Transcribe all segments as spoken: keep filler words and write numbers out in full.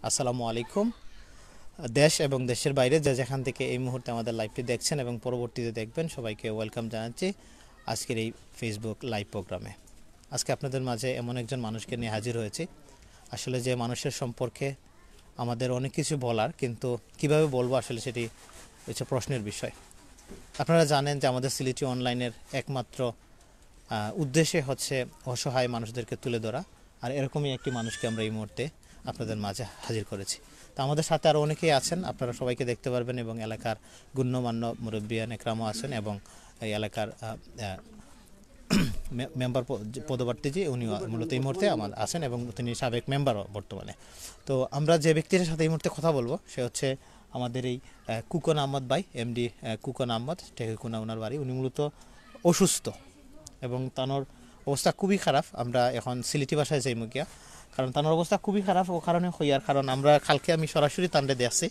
আসসালামু আলাইকুম। দেশ এবং দেশের বাইরে যে যেখান থেকে এই মুহূর্তে আমাদের লাইভটি দেখছেন এবং পরবর্তীতে দেখবেন, সবাইকে ওয়েলকাম জানাচ্ছি আজকের এই ফেসবুক লাইভ প্রোগ্রামে। আজকে আপনাদের মাঝে এমন একজন মানুষকে নিয়ে হাজির হয়েছি, আসলে যে মানুষের সম্পর্কে আমাদের অনেক কিছু বলার, কিন্তু কিভাবে বলবো আসলে সেটি হচ্ছে প্রশ্নের বিষয়। আপনারা জানেন যে আমাদের সিলেটি অনলাইনের একমাত্র আহ, উদ্দেশ্যে হচ্ছে অসহায় মানুষদেরকে তুলে ধরা। আর এরকমই একটি মানুষকে আমরা এই মুহূর্তে আপনাদের মাঝে হাজির করেছি। তো আমাদের সাথে আরও অনেকেই আছেন, আপনারা সবাইকে দেখতে পারবেন এবং এলাকার গণ্যমান্য মুরব্বিয়ান একরামও আছেন এবং এই এলাকার আহ, আহ, মে- মেম্বার প- যে পদপ্রার্থী যে উনি মূলত এই মুহূর্তে আমার আছেন এবং তিনি সাবেক মেম্বারও বর্তমানে। তো আমরা যে ব্যক্তির সাথে এই মুহূর্তে কথা বলবো সে হচ্ছে আমাদের এই আহ, কুকন আহমদ ভাই, এমডি কুকন আহমদ, টেহুকুনা ওনার বাড়ি। উনি মূলত অসুস্থ এবং তানোর অবস্থা খুবই খারাপ। আমরা এখন সিলেটি ভাষায় যাইমু গিয়া, কারণ তানোর অবস্থা খুবই খারাপ। ও কারণে হইয়ার কারণ আমরা কালকে আমি সরাসরি তানরে দেখছি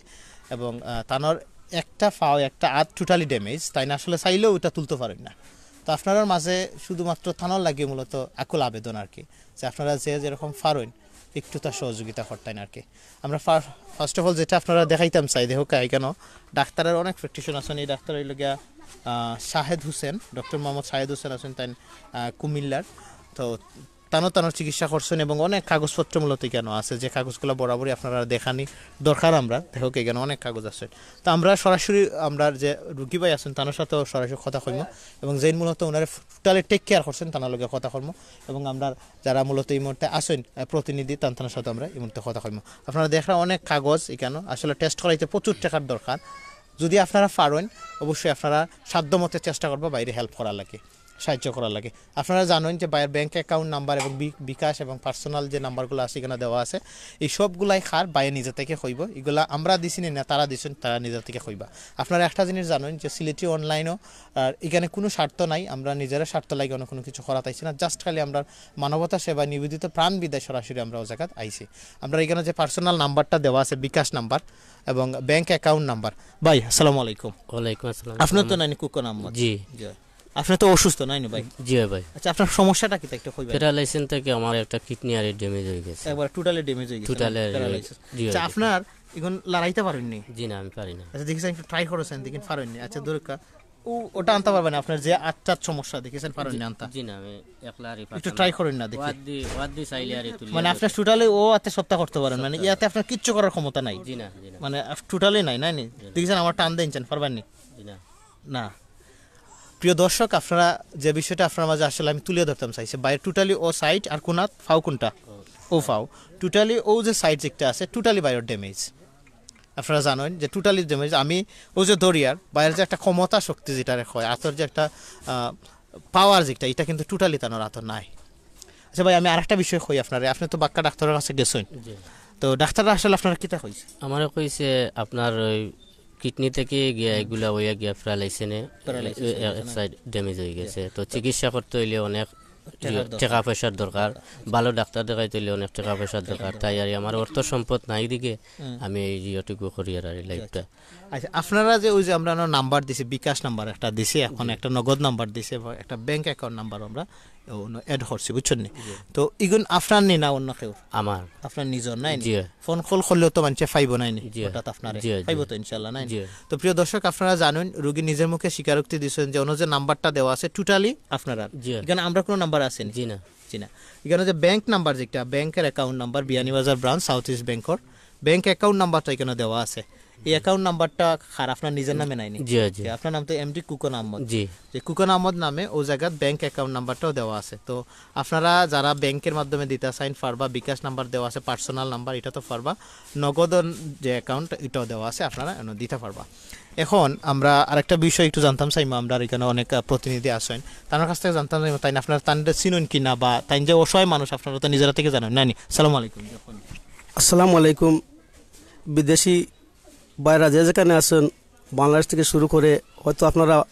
এবং আহ, তানোর একটা পাও একটা আত টোটালি ড্যামেজ, তাইন আসলে চাইলেও ওটা তুলতে পারেন না। তো আপনারার মাঝে শুধুমাত্র তানোর লাগিয়ে মূলত আকুল আবেদন আর কি, যে আপনারা যে যেরকম পারেন একটু তার সহযোগিতা করতেন আর কি। আমরা ফার্স্ট অফ অল যেটা আপনারা দেখাইতাম চাই, দেখো কাই কেন ডাক্তারের অনেক প্র্যাকটিশন আছেন। এই ডাক্তার হইল গিয়া আহ, শাহেদ হোসেন, ডক্টর মোহাম্মদ শাহেদ হোসেন আছেন, তাই আহ, কুমিল্লার। তো তানও তানও চিকিৎসা করছেন এবং অনেক কাগজপত্র মূলত কেন আছে, যে কাগজগুলো বরাবরই আপনারা দেখানি দরকার। আমরা দেখো কি কেন অনেক কাগজ আছে। তো আমরা সরাসরি আমরা যে রুগী ভাই আছেন তার সাথেও সরাসরি কথা কইমু এবং যেই মূলত ওনারা টোটালি টেক কেয়ার করছেন তার লগে কথা কইমু এবং আমরা যারা মূলত এই মুহূর্তে আছেন আহ, প্রতিনিধি তান তার সাথে আমরা এই মুহূর্তে কথা কইমু। আপনারা দেখরা অনেক কাগজ এখানে আসলে টেস্ট করাইতে প্রচুর টাকার দরকার। যদি আপনারা পারেন অবশ্যই আপনারা সাধ্য মতে চেষ্টা করবো বাইরে হেল্প করার লাগে, সাহায্য করার লাগে। আপনারা জানেন যে বাইরের ব্যাংক অ্যাকাউন্ট নাম্বার এবং বি- বিকাশ এবং পার্সোনাল যে নাম্বারগুলো আছে এখানে দেওয়া আছে, এই সবগুলাই খার বাইরে নিজে থেকে হইব। এগুলা আমরা দিছি না, তারা দিছেন, তারা নিজে থেকে হইবা। আপনারা একটা জিনিস জানেন যে সিলেটি অনলাইনও আর এখানে কোনো স্বার্থ নাই, আমরা নিজেরা স্বার্থ লাগে অন্য কোনো কিছু করা তাইছি না, জাস্ট খালি আমরা মানবতা সেবায় নিবেদিত প্রাণ বিদায় সরাসরি আমরা ও জায়গাত আইছি। আমরা এখানে যে পার্সোনাল নাম্বারটা দেওয়া আছে বিকাশ নাম্বার এবং ব্যাংক অ্যাকাউন্ট নাম্বার। ভাই আসসালামু আলাইকুম। ওয়ালাইকুম আসসালাম। আপনার তো নাইনি কুকন আহমদ? জি। জি। আপনার তো অসুস্থ নাইনি ভাই? জি ভাই। আচ্ছা, আপনার সমস্যাটা কিতা একটু কইবেন? প্যারালাইসিস থেকে আমার একটা কিডনি আর ড্যামেজ হয়ে গেছে। একবার টোটালি ড্যামেজ হয়ে গেছে? টোটালি। প্যারালাইসিস। জি, আচ্ছা, হয়েছে। আপনার এখন লড়াইতে পারেননি? জি না, আমি পারি না। আচ্ছা, দেখেছেন একটু ট্রাই করেছেন, দেখেন পারেননি। আচ্ছা, দরকার ও ওটা আনতে পারবেন, আপনার যে আটটার সমস্যা দেখেছেন পারেননি আনতা? জি না, আমি একলা আর একটু ট্রাই করেন না দেখি। ওয়াদি ওয়াদি চাইলে আর তুলি। মানে আপনার টোটালি ও আতে সবটা করতে পারেন, মানে ইয়াতে আপনার কিচ্ছু করার ক্ষমতা নাই? জি না, জি না। মানে টোটালি নাই, নাই নি? দেখেছেন আমার টান দেন পারবেননি? জি না। না। প্রিয় দর্শক, আপনারা যে বিষয়টা আপনার মাঝে আসলে আমি তুলে ধরতাম চাইছি, বাইরে টোটালি ও সাইড আর কোনাত ফাও কোনটা? ও ফাও। টোটালি ও যে সাইড একটা আছে টোটালি বাইরের ড্যামেজ। আপনারা জানেন যে টোটালি ড্যামেজ। আমি ও যে দরিয়ার বাইরে যে একটা ক্ষমতা শক্তি যেটা হয়, আতর যে একটা পাওয়ার যেটা, এটা কিন্তু টোটালি তানোর আতর নাই। আচ্ছা ভাই, আমি আরেকটা বিষয় কই আপনারে, আপনি তো বাক্কা ডাক্তারের কাছে গেছেন, জি। তো ডাক্তাররা আসলে আপনারা কিতা কইছে? আমারে কইছে আপনার ওই কিডনি থেকে গিয়া এগুলা হইয়া গিয়া প্যারালাইসিনে প্যারালাইসিস এ- এ- এক সাইড ড্যামেজ হয়ে গেছে। তো চিকিৎসা করতে হইলে অনেক টাকা পয়সার দরকার, ভালো ডাক্তার দেখাইতে হইলে অনেক টাকা পয়সার দরকার। তাই আর আমার অর্থ সম্পদ নাই দিকে আমি এই ইয়েটুকু করি আর, আর লাইভটা। আচ্ছা, আপনারা যে ওই যে আমরা নাম্বার দিছি, বিকাশ নাম্বার একটা দিছি, এখন একটা নগদ নাম্বার দিছি এবং একটা ব্যাংক অ্যাকাউন্ট নাম্বার আমরা অ্যাড করছি, বুঝছেন নি? তো ইগুন আপনার নি না অন্য কেউ? আমার। আপনার নিজর নাই নি? জি। ফোন কল করলেও তো মানুষে পাইবো নাই নি? জি। হঠাৎ আপনারে জি, জি। পাইবো তো ইনশাল্লাহ নাই নি? জি। তো প্রিয় দর্শক, আপনারা জানেন রুগী নিজের মুখে স্বীকারোক্তি দিচ্ছেন যে ওনার যে নাম্বারটা দেওয়া আছে টোটালি আপনারা, জি। এখানে আমরা কোনো নাম্বার আছে নি? জি না। জি না। এখানে যে ব্যাংক নাম্বার যেটা, ব্যাংকের account number, Beanibazar branch, south east ব্যাংকর ব্যাংক অ্যাকাউন্ট নাম্বারটা এখানে দেওয়া আছে। এই অ্যাকাউন্ট নাম্বারটা কার, আপনার নিজের নামে নাই নি? জি, জি। যে আপনার নাম তো এমডি কুকন আহমদ। জি। যে কুকন আহমদ নামে ও জায়গাত ব্যাংক অ্যাকাউন্ট নাম্বারটাও দেওয়া আছে। তো আপনারা যারা ব্যাংকের মাধ্যমে দিতে চাইন পারবা, বিকাশ নাম্বার দেওয়া আছে, পার্সোনাল নাম্বার, এটা তো পারবা, নগদ যে অ্যাকাউন্ট এটাও দেওয়া আছে, আপনারা এনে দিতে পারবা। এখন আমরা আরেকটা বিষয় একটু জানতাম চাইমু, আমরা এখানে অনেক আহ, প্রতিনিধি আছেন, তার কাছ থেকে জানতাম চাইমু তাই আপনারা তানরে চিনইন কি না, বা তাই যে অসহায় মানুষ আপনারা তো নিজেরা থেকে জানেন না নি? সালাম আলাইকুম। আসসালামু আলাইকুম। বিদেশি ভাইরা যে যেখানে আছেন, বাংলাদেশ থেকে শুরু করে, হয়তো আপনারা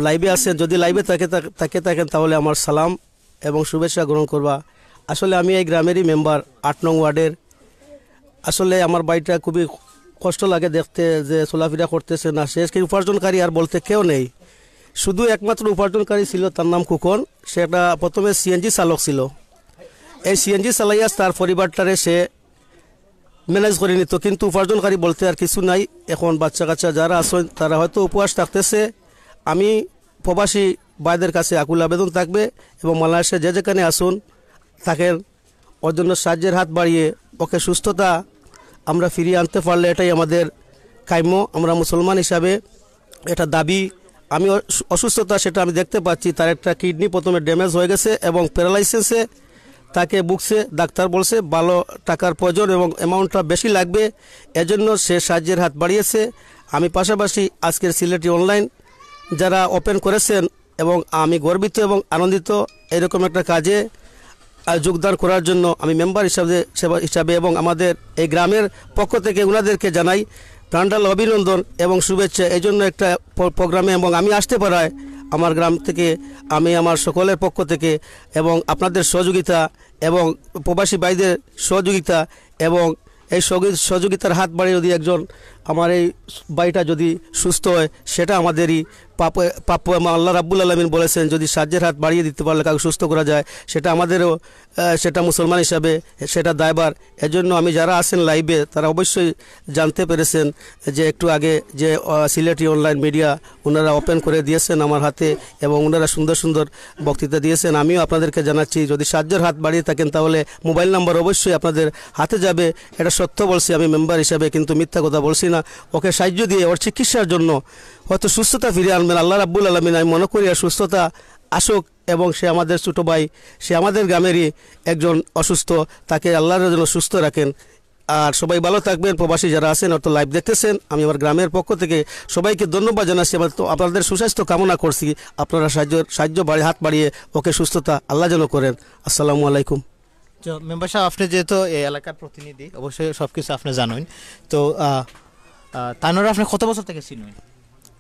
লাইভে আছেন, যদি লাইভে থাকে থাকে থাকেন তাহলে আমার সালাম এবং শুভেচ্ছা গ্রহণ করবা। আসলে আমি এই গ্রামেরই মেম্বার, আট নং ওয়ার্ডের। আসলে আমার বাড়িটা খুবই কষ্ট লাগে দেখতে যে চলাফেরা করতেছে না, সে কি উপার্জনকারী আর বলতে কেউ নেই। শুধু একমাত্র উপার্জনকারী ছিল, তার নাম কুকন। সে একটা প্রথমে সিএনজি চালক ছিল। এই সিএনজি চালাইয়া তার পরিবারটারে সে ম্যানেজ করি নিত, কিন্তু উপার্জনকারী বলতে আর কিছু নাই। এখন বাচ্চা কাচ্চা যারা আছেন, তারা হয়তো উপবাস থাকতেছে। আমি প্রবাসী ভাইদের কাছে আকুল আবেদন থাকবে এবং বাংলাদেশে যে যেখানে আসুন থাকেন, ওর জন্য সাহায্যের হাত বাড়িয়ে ওকে সুস্থতা আমরা ফিরিয়ে আনতে পারলে এটাই আমাদের কাম্য। আমরা মুসলমান হিসাবে এটা দাবি। আমি অস-, অসুস্থতা সেটা আমি দেখতে পাচ্ছি, তার একটা কিডনি প্রথমে ড্যামেজ হয়ে গেছে এবং প্যারালাইসিসে তাকে ভুগছে। ডাক্তার বলছে ভালো টাকার প্রয়োজন এবং অ্যামাউন্টটা বেশি লাগবে, এজন্য সে সাহায্যের হাত বাড়িয়েছে। আমি পাশাপাশি আজকের সিলেটি অনলাইন যারা ওপেন করেছেন এবং আমি গর্বিত এবং আনন্দিত এরকম একটা কাজে আহ, যোগদান করার জন্য আমি মেম্বার হিসাবে, সেবা হিসাবে এবং আমাদের এই গ্রামের পক্ষ থেকে ওনাদেরকে জানাই প্রাণঢাল অভিনন্দন এবং শুভেচ্ছা। এই জন্য একটা প-, প্রোগ্রামে এবং আমি আসতে পারায় আমার গ্রাম থেকে আমি আমার সকলের পক্ষ থেকে এবং আপনাদের সহযোগিতা এবং প্রবাসী ভাইদের সহযোগিতা এবং এই সহযোগি-, সহযোগিতার হাত বাড়িয়ে যদি একজন আমার এই ভাইটা যদি সুস্থ হয়, সেটা আমাদেরই প্রাপ্য, প্রাপ্য। এবং আল্লাহ রাব্বুল আলামিন বলেছেন, যদি সাহায্যের হাত বাড়িয়ে দিতে পারলে কাউকে সুস্থ করা যায়, সেটা আমাদেরও, আহ, সেটা মুসলমান হিসাবে সেটা দায়ভার। এজন্য আমি যারা আছেন লাইভে, তারা অবশ্যই জানতে পেরেছেন যে একটু আগে যে, আহ, সিলেটি অনলাইন মিডিয়া ওনারা ওপেন করে দিয়েছেন আমার হাতে এবং ওনারা সুন্দর সুন্দর বক্তৃতা দিয়েছেন। আমিও আপনাদেরকে জানাচ্ছি, যদি সাহায্যের হাত বাড়িয়ে থাকেন, তাহলে মোবাইল নাম্বার অবশ্যই আপনাদের হাতে যাবে। এটা সত্য বলছি আমি মেম্বার হিসাবে, কিন্তু মিথ্যা কথা বলছি না। ওকে সাহায্য দিয়ে ওর চিকিৎসার জন্য হয়তো সুস্থতা ফিরে আনবেন আল্লাহ রাব্বুল আলামিন। আমি মনে করি আর সুস্থতা আসুক এবং সে আমাদের ছোট ভাই, সে আমাদের গ্রামেরই একজন অসুস্থ, তাকে আল্লাহর জন্য সুস্থ রাখেন। আর সবাই ভালো থাকবেন, প্রবাসী যারা আছেন, অর্থাৎ লাইভ দেখতেছেন, আমি আমার গ্রামের পক্ষ থেকে সবাইকে ধন্যবাদ জানাচ্ছি। আমার তো আপনাদের সুস্বাস্থ্য কামনা করছি, আপনারা সাহায্য, সাহায্য বাড়ি-, হাত বাড়িয়ে ওকে সুস্থতা আল্লাহ যেন করেন। আসসালামু আলাইকুম। তো মেম্বার সাহেব, আপনি যেহেতু এই এলাকার প্রতিনিধি, অবশ্যই সব কিছু আপনি জানেন। তো, আহ, আহ, তানরে আপনি কত বছর থেকে চিনেন?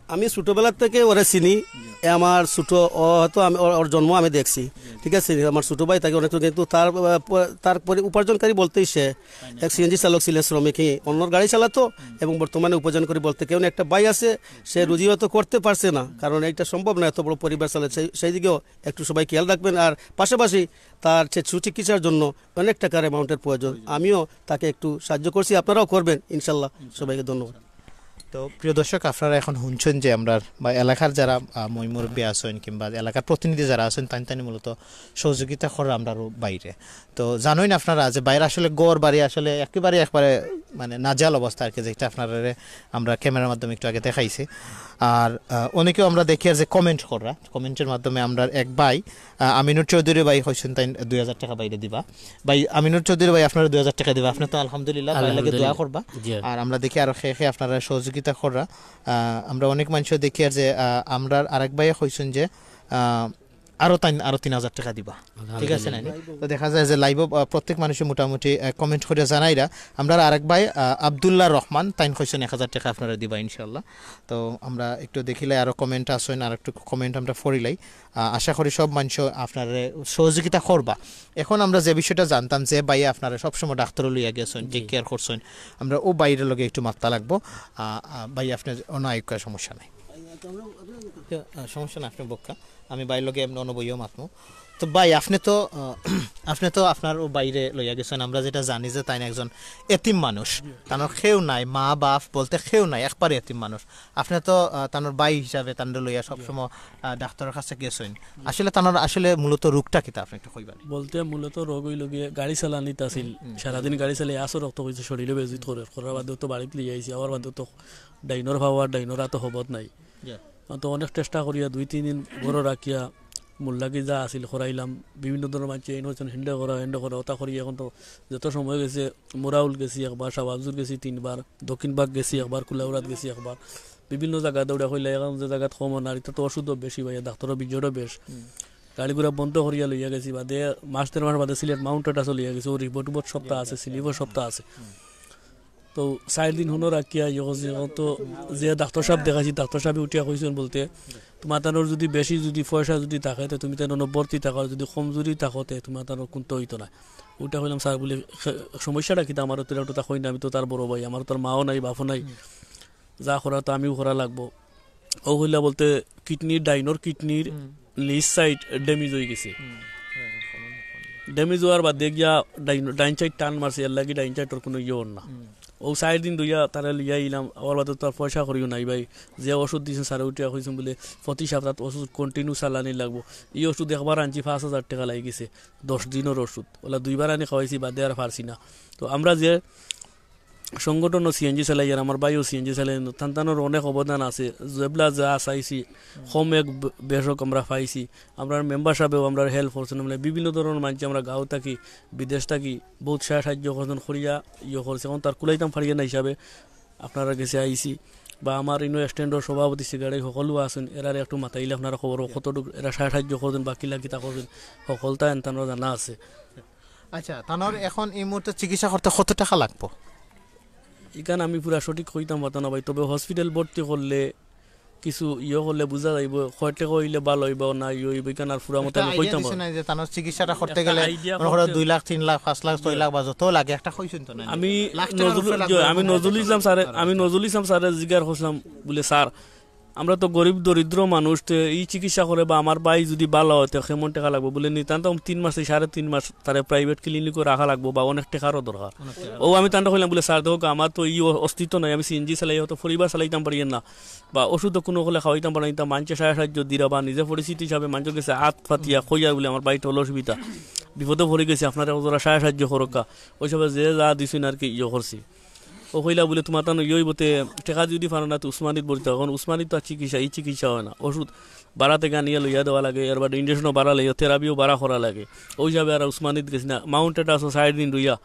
আমি ছোটবেলা থেকে ওরে চিনি। এ আমার ছোট, ও হয়তো আমি, ওর, ওর জন্ম আমি দেখছি, ঠিক আছে? আমার ছোট ভাই তাকে অনেক, কিন্তু তার, আহ, প-, তার পরে উপার্জনকারী বলতেই সে এক সিএনজি চালক ছিলেন, শ্রমিকই, অন্যর গাড়ি চালাতো এবং বর্তমানে উপার্জন করে বলতে কেউ না, একটা ভাই আছে, সে রুজি হয়তো করতে পারছে না, কারণ এইটা সম্ভব না এত বড় পরিবার চালাতে। সেই, সেই দিকেও একটু সবাই খেয়াল রাখবেন। আর পাশাপাশি তার সে সুচিকিৎসার জন্য অনেক টাকার অ্যামাউন্টের প্রয়োজন, আমিও তাকে একটু সাহায্য করছি, আপনারাও করবেন ইনশাল্লাহ। সবাইকে ধন্যবাদ। তো প্রিয় দর্শক, আপনারা এখন শুনছেন যে আমরা বা এলাকার যারা, আহ, ময় মুরব্বী আছেন কিংবা এলাকার প্রতিনিধি যারা আছেন, তাইন তাইন মূলত সহযোগিতা করে আমরার বাইরে। তো জানেন আপনারা যে বাইরে আসলে ঘর বাড়ি আসলে একেবারে একবারে মানে নাজেহাল অবস্থা আর কি, যেটা আপনারা আমরা ক্যামেরার মাধ্যমে একটু আগে দেখাইছি। আর, আহ, অনেকেও আমরা দেখি আর যে কমেন্ট করা, কমেন্টের মাধ্যমে আমরা এক ভাই, আহ, আমিনুর চৌধুরী ভাই কইছেন তাইন দুই হাজার টাকা বাইরে দিবা। ভাই আমিনুর চৌধুরী ভাই, আপনারা দুই হাজার টাকা দিবা। আপনি তো আলহামদুলিল্লাহ, ভাই লাগে দোয়া আলহামদুলিল্লাহ। করবা। জি। আর আমরা দেখি আরো খে খে আপনারা সহযোগিতা কররা। আহ, আমরা অনেক মানুষও দেখি আর যে, আহ, আমরার আরেক ভাইয়ে কইছেন যে, আহ, আরো তাইন, আরো তিন হাজার টাকা দিবা। ঠিক আছে না? আলহামদুলিল্লাহ। তো দেখা যায় যে লাইভও, আহ, প্রত্যেক মানুষে মোটামুটি, আহ, কমেন্ট করে জানাইরা। আমরার আরেক ভাই, আহ, আব্দুল্লাহ রহমান, তাইন কইছেন এক হাজার টাকা আপনারা দিবা ইনশাআল্লাহ। তো আমরা একটু দেখিলাই আরো কমেন্ট আছেন, আর একটু কমেন্ট আমরা পড়িলাই। আহ, আশা করি সব মানুষ আপনারা সহযোগিতা করবা। এখন আমরা যে বিষয়টা জানতাম যে ভাই আপনারা সবসময় ডাক্তারও লইয়া গেছেন, জি। টেক কেয়ার করছেন, আমরা ও বাইরের লগে একটু মাত্তা লাগবো। আহ, আহ, ভাই আপনার অন্য আয়ুক্কা সমস্যা নাই। আহ, সমস্যা না, আপনি বক্কা। আমি ভাইর লগে এমনি অনবইও মাতমু। তো ভাই, আপনি তো, আহ, আপনি তো আপনার ও বাইরে লইয়া গেছেন, আমরা যেটা জানি যে তাইন একজন এতিম মানুষ, তানোর কেউ নাই, মা বাপ বলতে কেউ নাই, একবারে এতিম মানুষ। আপনি তো, আহ, তানোর ভাই হিসাবে তানরে লইয়া সবসময়, আহ, ডাক্তারের কাছে গেছেন। আসলে তানোর আসলে মূলত রোগটা কিতা আপনি একটু কইবেন? বলতে মূলত রোগ অইল গিয়া গাড়ি চালানিত আছিল, হুম, হুম। সারাদিন গাড়ি চালাই আসর রক্ত কইছে, শরীরে বেজিত করে, করার বাদে তো বাড়িত লইয়া আইছি, আবার বাদে তো ডাইনর পাওয়ার, ডাইনর আতো হবত নাই। জি। তো অনেক চেষ্টা করিয়া দুই তিন দিন ঘরো রাখিয়া মুল্লাগি যা আছিল করাইলাম, বিভিন্ন ধরনের মানষে এইন কইছইন, হেন্ডে করা, হেন্ডে করা, ওটা করি। এখন তো যত সময় গেছে, মোরাউল গেছি একবার, শাহবাজপুর গেছি তিনবার, দক্ষিণবাগ গেছি একবার, কুলাউড়াত গেছি একবার, বিভিন্ন জাগা দৌড়া কইলা, এখন যে জাগাত কম না, ইতা তো ওষুধও বেশি ভাইয়া, ডাক্তারও ভিড়ও বেশ। হুম। গাড়ি ঘোড়া বন্ধ করিয়া লইয়া গেছি, বাদে মাস দেড় মাস বাদে সিলেট মাউন্ট রোড আছে লইয়া গেছি, ও রিপোর্ট টিপোর্ট সবটা আছে, স্লিপও সবটা আছে। তো চাইর দিন হুনো রাখিয়া ইয়ে করছি, এখন তো যে ডাক্তার সাহেব দেখাইছি, ডাক্তার সাহেব উঠিয়া কইছেন বলতে, তোমার তানোর যদি বেশি যদি পয়সা যদি থাকে, তো তুমি তানোর ভর্তি থাকো, আর যদি কমজোরি থাকো, তে তোমার তানোর কোনটা হইতো না। ওটা কইলাম, "স্যার," বলে, "খে-, সমস্যাটা কিতা? আমারও তো এটা কই না, আমি তো তার বড় ভাই, আমারও তার মাও নাই, বাপও নাই, যা করা তো আমিও করা লাগবো।" ও কইলা বলতে, কিডনির, ডাইনর কিডনির নিচ সাইড ড্যামেজ হয়ে গেছে। ড্যামেজ অওয়ার বাদে গিয়া ডাইন, ডাইন সাইড টান মারছে, এর লাগি ডাইন সাইডর কুনু ইয়ে অর না। ও চাইর দিন ধইয়া তারে লইয়া আইলাম, আবার বাদে তো আর পয়সা করিও নাই ভাই। যে ওষুধ দিছইন স্যারে উঠিয়া কইছইন বুলে প্রতি সপ্তাত ওষুধ কন্টিনিউ চালানি লাগবো। ই ওষুধ একবার আনছি পাঁচ হাজার টেকা লাগি গেছে, দশ দিনর ওষুধ। অলা দুইবার আনি খাওয়াইছি, বাদে আর পারছি না। তো আমরা যে সংগঠনও সিএনজি চালাইয়ার, আমার ভাইও সিএনজি চালাইয়ার, তান তানর অনেক অবদান আছে। যেবলা যা চাইছি, কম এক ব-, বেশক আমরা পাইছি। আমরার মেম্বার সাহেবেও আমরার হেল্প করছইন, মানে বিভিন্ন ধরনর মানষে আমরা গাঁও থাকি, বিদেশ থাকি বউত সাহায্য করছইন, করিয়া ইয়ে করছি। এখন তার কুলাইতাম পারিয়ার না হিসাবে আপনারার গেছে আইছি। বা আমার ইনো এক্সটেন্ডর সভাপতি, সেক্রেটারি হকলও আছইন, এরারে একটু মাতাইলে আপনারা খবর কতটুক এরা সাহায্য করছইন, বাকি লাগিতা করছইন, হকলতা এন তানর জানা আছে। আচ্ছা, তানর এখন এই মুহূর্তে চিকিৎসা করতে কত টেকা লাগবো? ইখান আমি পুরা সঠিক কইতাম পারতাম না ভাই, তবে হসপিটাল ভর্তি করলে কিছু ইয়ে করলে বুঝা যাইবো, কয় টেকা অইলে ভালা অইবো না ইয়ে অইবো, ইখান আর পুরা মতো একটা আমি idea কইতাম দিছে পারতাম না যে তানর চিকিৎসাটা করতে একটা গেলে idea মনে করো করতে দুই লাখ, তিন লাখ, পাঁচ লাখ, ছয় লাখ বা যত লাগে একটা কইছইন তো না? আমি লাখ টেকার নজরুল, উপরে লাগবে জি, আমি এরকম নজরুল ইসলাম স্যারে, আমি নজরুল ইসলাম স্যারে জিজ্ঞাসা করছিলাম, বুলে, "স্যার, আমরা তো গরিব দরিদ্র মানুষ, তে ই চিকিৎসা করে বা আমার ভাই যদি ভালা অয়, তে কেমন টেকা লাগবো?" বুলে, "নি, তান তো তিন মাস, সাড়ে তিন মাস তারে প্রাইভেট ক্লিনিকও রাখা লাগবো বা অনেক টেকারও দরকার।" ও আমি তানরে কইলাম, বুলে, "স্যার, দেখউক্কা, আমার তো ই অ-, অস্তিত্ব নাই, আমি সিএনজি চালাই, হয়তো পরিবার চালাইতাম পারিয়ার না, বা ওষুধও কুনু অকলে খাওয়াইতাম পারিয়ার না, মানষে সাহায্য দিরা বা নিজে পরিস্থিতি হিসাবে মানষর গেছে আত পাতিয়া কইয়ার বুলে আমার ভাইটা অলা অসুবিধা, বিপদো পড়ি গেছি, আপনারা ওরা সাহায্য করউক্কা।" ওই হিসাবে যে যা দিছইন আর কি ইয়ে করছি। ও কইলা বুলে, "তুমার তান ইয়ে অইবো তে, টেকা যদি পারো না, তো উসমানিত ভর্তি অও।" এখন উসমানিত তো আর চিকিৎসা, ই চিকিৎসা অয় না। ওষুধ ভাড়া থাকি আনিয়া লইয়া দেওয়া লাগে, এর বাদে ইঞ্জেকশনও ভাড়া লাগে, থেরাপিও ভাড়া করা লাগে। ওই হিসাবে আর উসমানিত গেছি না। মাউন্টেড আছে চাইর দিন রইয়া,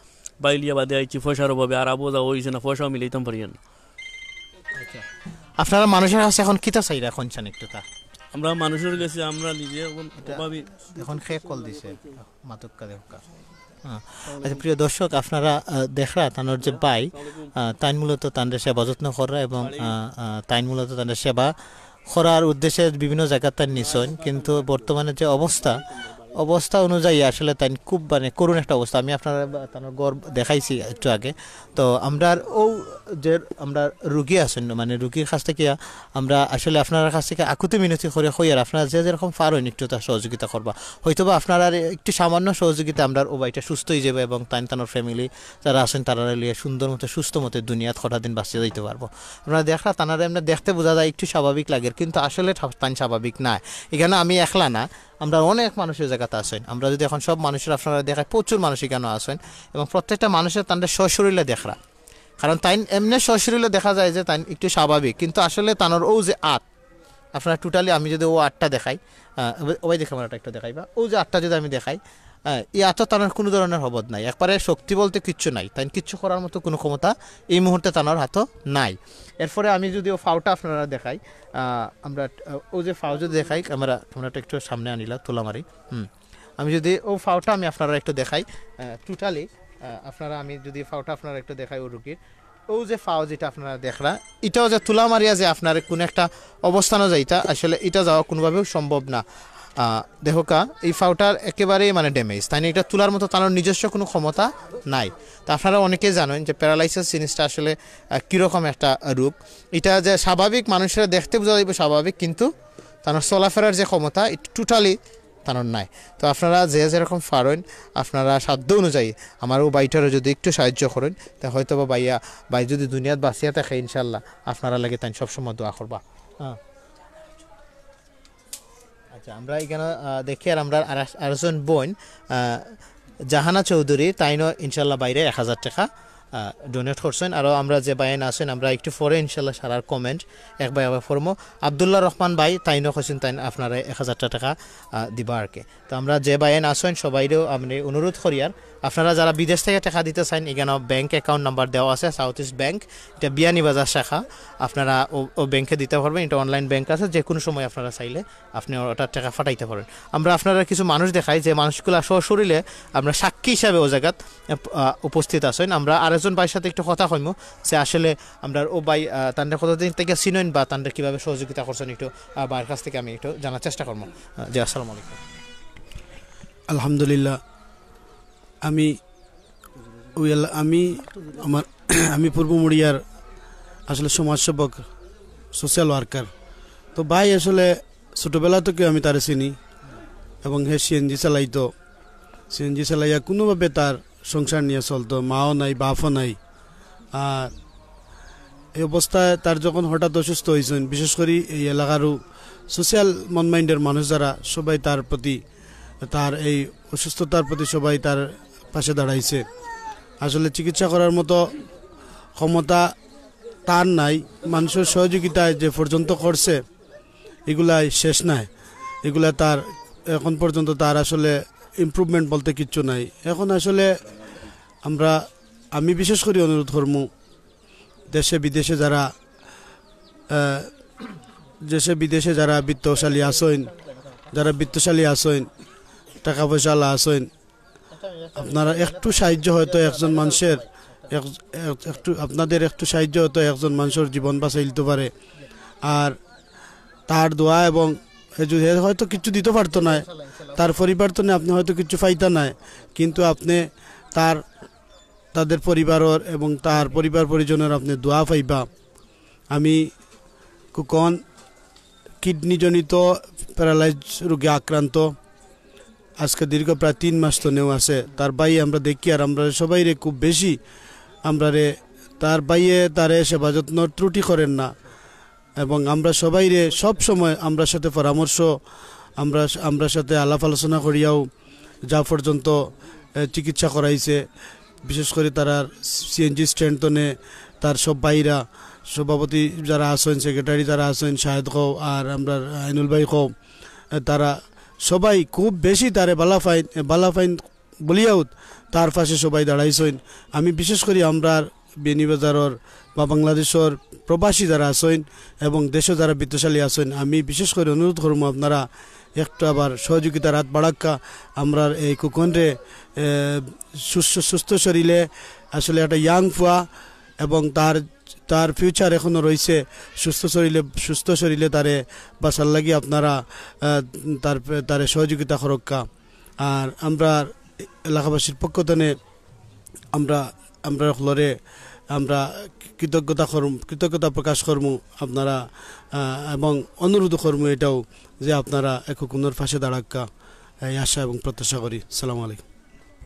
বাইলিয়া বাদে আইছি পয়সার অভাবে, আর আবো যাওয়া অইছে না, পয়সাও মিলাইতাম পারিয়ার না। আচ্ছা, আপনারা মানুষর কাছে এখন কিতা চাইরা, কইন চাইন একটু তা? আমরা মানুষর গেছে, আমরা নিজে এখন অভাবী। এখন কে কল দিছে? মাতুক্কা দেখউক্কা। হ্যাঁ। আচ্ছা, প্রিয় দর্শক, আপনারা, আহ, দেখরা তানর যে ভাই, আহ, তাইন মূলত তানরে সেবা যত্ন কররা এবং, আহ, আহ, তাইন মূলত তানরে সেবা করার উদ্দেশ্যে বিভিন্ন জাগাত তাইন নিছইন, কিন্তু বর্তমানে যে অবস্থা, অবস্থা অনুযায়ী আসলে তাইন খুব মানে করুণ একটা অবস্থা। আমি আপনারারে বা-, তানর ঘর দেখাইছি একটু আগে। তো আমরার ও যে আমরার রুগী আছইন, মানে রুগীর কাছ থাকি আমরা আসলে আপনারার কাছ থাকি আকুতি মিনতি করি কইয়ার, আপনারা যে যেরকম পারইন একটু তা সহযোগিতা করবা। হয়তোবা আপনারার একটু সামান্য সহযোগিতা আমরার ও ভাইটা সুস্থ অইযাইবো এবং তাইন তানর ফ্যামিলি যারা আছইন তারারে লইয়া সুন্দর মতো সুস্থ মতো দুনিয়াত কটা দিন বাঁচিয়া যাইতে পারবো। আপনারা দেখরা তানরে এমনে দেখতে বুঝা যায় একটু স্বাভাবিক লাগের, কিন্তু আসলে ঠা-, তাইন স্বাভাবিক নায়। ইখানো আমি একলা না, আমরার অনেক মানুষ ও জাগাত আছইন। আমরা যদি এখন সব মানুষরে আপনারারে দেখাই, প্রচুর মানুষ ইখানো আছইন এবং প্রত্যেকটা মানুষে তানরে সশরীরে দেখরা। কারণ তাইন এমনে সশরীরে দেখা যায় যে তাইন একটু স্বাভাবিক, কিন্তু আসলে তানর ও যে আত, আপনারা totally আমি যদি ও আতটা দেখাই, আহ, ও ভাই দেখে আমার আতটা একটু দেখাইবা, ও যে আতটা যদি আমি দেখাই, আহ, ই আতো তানর কুনু ধরনর হবদ নাই, একবারে শক্তি বলতে কিচ্ছু নাই, তাইন কিচ্ছু করার মতো কুনু ক্ষমতা এই মুহূর্তে তানর আতো নাই। এরপরে আমি যদি ও ফাওটা আপনারারে দেখাই, আহ, আমরা, আহ, ও যে ফাও যদি দেখাই, ক্যামেরা, ক্যামেরাটা একটু সামনে আনিলা, তুলা মারি। হুম। আমি যদি ও ফাওটা আমি আপনারারে একটু দেখাই, আহ, totally, আহ, আপনারা, আমি যদি ফাওটা আপনারারে একটু দেখাই ও রুগীর, ও যে ফাও যেটা আপনারা দেখরা, ইটাও যে তুলা মারিয়া যে আপনারে কুনু একটা অবস্থানো যাইতা, আসলে ইটা যাওয়া কুনুভাবেও সম্ভব না। আহ, দেখউক্কা, এই ফাওটার একেবারেই মানে damage, তাইন ইটা তুলার মতো তানর নিজস্ব কুনু ক্ষমতা নাই। তো আপনারা অনেকেই জানইন যে paralysis জিনিসটা আসলে, আহ, কিরকম একটা রোগ। ইটা যে স্বাভাবিক, মানুষরে দেখতে বুঝা যাইবো স্বাভাবিক, কিন্তু তানর চলাফেরার যে ক্ষমতা, ইটা totally তানর নাই। তো আপনারা যে যেরকম পারইন, আপনারা সাধ্য অনুযায়ী আমার ও ভাইটারে যদি একটু সাহায্য করইন, তে হয়তো বা ভাইয়া, ভাই যদি দুনিয়াত বাঁচিয়া থাকে, ইনশাআল্লাহ আপনারার লাগি তাইন সবসময় দোয়া করবা। হ্যাঁ। আচ্ছা, আমরা ইখানো, আহ, দেখিয়ার আমরার আর-, আরেকজন বইন, আহ, জাহানা চৌধুরী, তাইনও ইনশাআল্লাহ ভাইরে এক হাজার টেকা, আহ, donate করছইন। আরও আমরা যে ভাইয়াইন আছইন, আমরা একটু পরে ইনশাআল্লাহ সারার comment এক ভাই আবার পড়মু। আব্দুল্লাহ রহমান ভাই, তাইনও কইছইন তাইন আপনারে এক হাজার টেকা, আহ, দিবা আর কি। তো আমরা যে ভাইয়াইন আছইন সবাইরেও আমি অনুরোধ করিয়ার, আপনারা যারা বিদেশ থাকি টেকা দিতা চাইন, ইখানো bank account number দেওয়া আছে, South East Bank, ইটা বিয়ানীবাজার শাখা। আপনারা ও, ও ব্যাংকে দিতা পারইন, ইটা online bank আছে, যে কুনু সময় আপনারা চাইলে আপনে ওটা টেকা পাঠাইতা পারইন। আমরা আপনারারে কিছু মানুষ দেখাই, যে মানুষগুলা সশরীরে আমরা সাক্ষী হিসাবে ও জাগাত, আহ, উপস্থিত আছইন। আমরা আরেকজন ভাইর সাথে একটু কথা কইমু, যে আসলে আমরার ও ভাই, আহ, তানরে কতদিন থাকি চিনইন বা তানরে কিভাবে সহযোগিতা করছইন, একটু, আহ, ভাইর কাছ থাকি আমি একটু জানার চেষ্টা করমু। আহ, জি, আসসালামু আলাইকুম। আলহামদুলিল্লাহ, আমি ওই এলা-, আমি আমার আমি পূর্ব মুড়িয়ার আসলে সমাজসেবক, social worker। তো ভাই আসলে ছোটবেলা থেকে আমি তারে চিনি এবং হে সিএনজি চালাইতো। সিএনজি চালাইয়া কোনোভাবে তার সংসার নিয়া চলতো, মাও নাই, বাপও নাই। আর এই অবস্থায় তার যখন হঠাৎ অসুস্থ অইছইন, বিশেষ করি এই এলাকারও সোশ্যাল মন মাইন্ডের মানুষ যারা, সবাই তার প্রতি, তার এই অসুস্থতার প্রতি সবাই তার পাশে দাঁড়াইছে। আসলে চিকিৎসা করার মতো ক্ষমতা তার নাই, মানুষের সহযোগিতায় যে পর্যন্ত করছে, এগুলাই শেষ নাই। এগুলা তার, এখন পর্যন্ত তার আসলে ইমপ্রুভমেন্ট বলতে কিচ্ছু নাই। এখন আসলে আমরা, আমি বিশেষ করি অনুরোধ করমু, দেশে বিদেশে যারা, আহ, দেশে বিদেশে যারা বিত্তশালী আছইন, যারা বিত্তশালী আছইন, টাকা পয়সাওয়ালা আছইন, আপনারা একটু সাহায্য হয়তো একজন মানুষের, এক-, এক-, একটু, আপনাদের একটু সাহায্য হয়তো একজন মানুষের জীবন বাঁচাইতে পারে। আর তার দোয়া এবং হে যু-, হে হয়তো কিছু দিতে পারতো না, তার পরিবার তো না, আপনি হয়তো কিছু পাইতা নাই, কিন্তু আপনি তার, তাদের পরিবারর এবং তার পরিবার পরিজনের আপনি দোয়া পাইবা। আমি কুকন কিডনিজনিত প্যারালাইজ রোগে আক্রান্ত, আজকে দীর্ঘ প্রায় তিন মাস তো নেও আছে। তার ভাই আমরা দেখি, আর আমরা সবাইরে খুব বেশি, আমরারে, তার ভাইয়ে তারে সেবা যত্ন ত্রুটি করেন না, এবং আমরা সবাইরে সব সময় আমরার সাথে পরামর্শ, আমরা, আমরার সাথে আলাপ আলোচনা করিয়াও যা পর্যন্ত, এ, চিকিৎসা করাইছে, বিশেষ করে তারার সিএনজি স্ট্যান্ড তনে তার সব ভাইরা, সভাপতি যারা আছেন, সেক্রেটারি যারা আছেন, শাহেদ কও আর আমরার আইনুল ভাই কও, এ, তারা সবাই খুব বেশি তারে বালা পাইন, এ, বালা পাইন বলিয়াউত তার পাশে সবাই দাঁড়াইছইন। আমি বিশেষ করি আমরার বিয়ানীবাজারর বা বাংলাদেশর প্রবাসী যারা আছইন এবং দেশে যারা বিত্তশালী আছইন, আমি বিশেষ করে অনুরোধ করমু আপনারা একটু আবার সহযোগিতার হাত বাড়াক্কা, আমরার এই কুকনরে, এ, সুস্থ, সুস্থ শরীরে আসলে একটা ইয়াং ফুয়া এবং তার, তার ফিউচার এখনো রইছে। সুস্থ শরীরে, সুস্থ শরীরে তারে বাঁচার লাগি আপনারা, আহ, তার, তারে সহযোগিতা করক্কা। আর আমরা এলাকাবাসীর পক্ষ থেকে আমরা, আমরা হকলরে আমরা কৃতজ্ঞতা করম-, কৃতজ্ঞতা প্রকাশ করমু আপনারা, আহ, এবং অনুরোধ করমু এটাও যে আপনারা এ কুকনর পাশে দাঁড়াক্কা, এই আশা এবং প্রত্যাশা করি। সালামু আলাইকুম।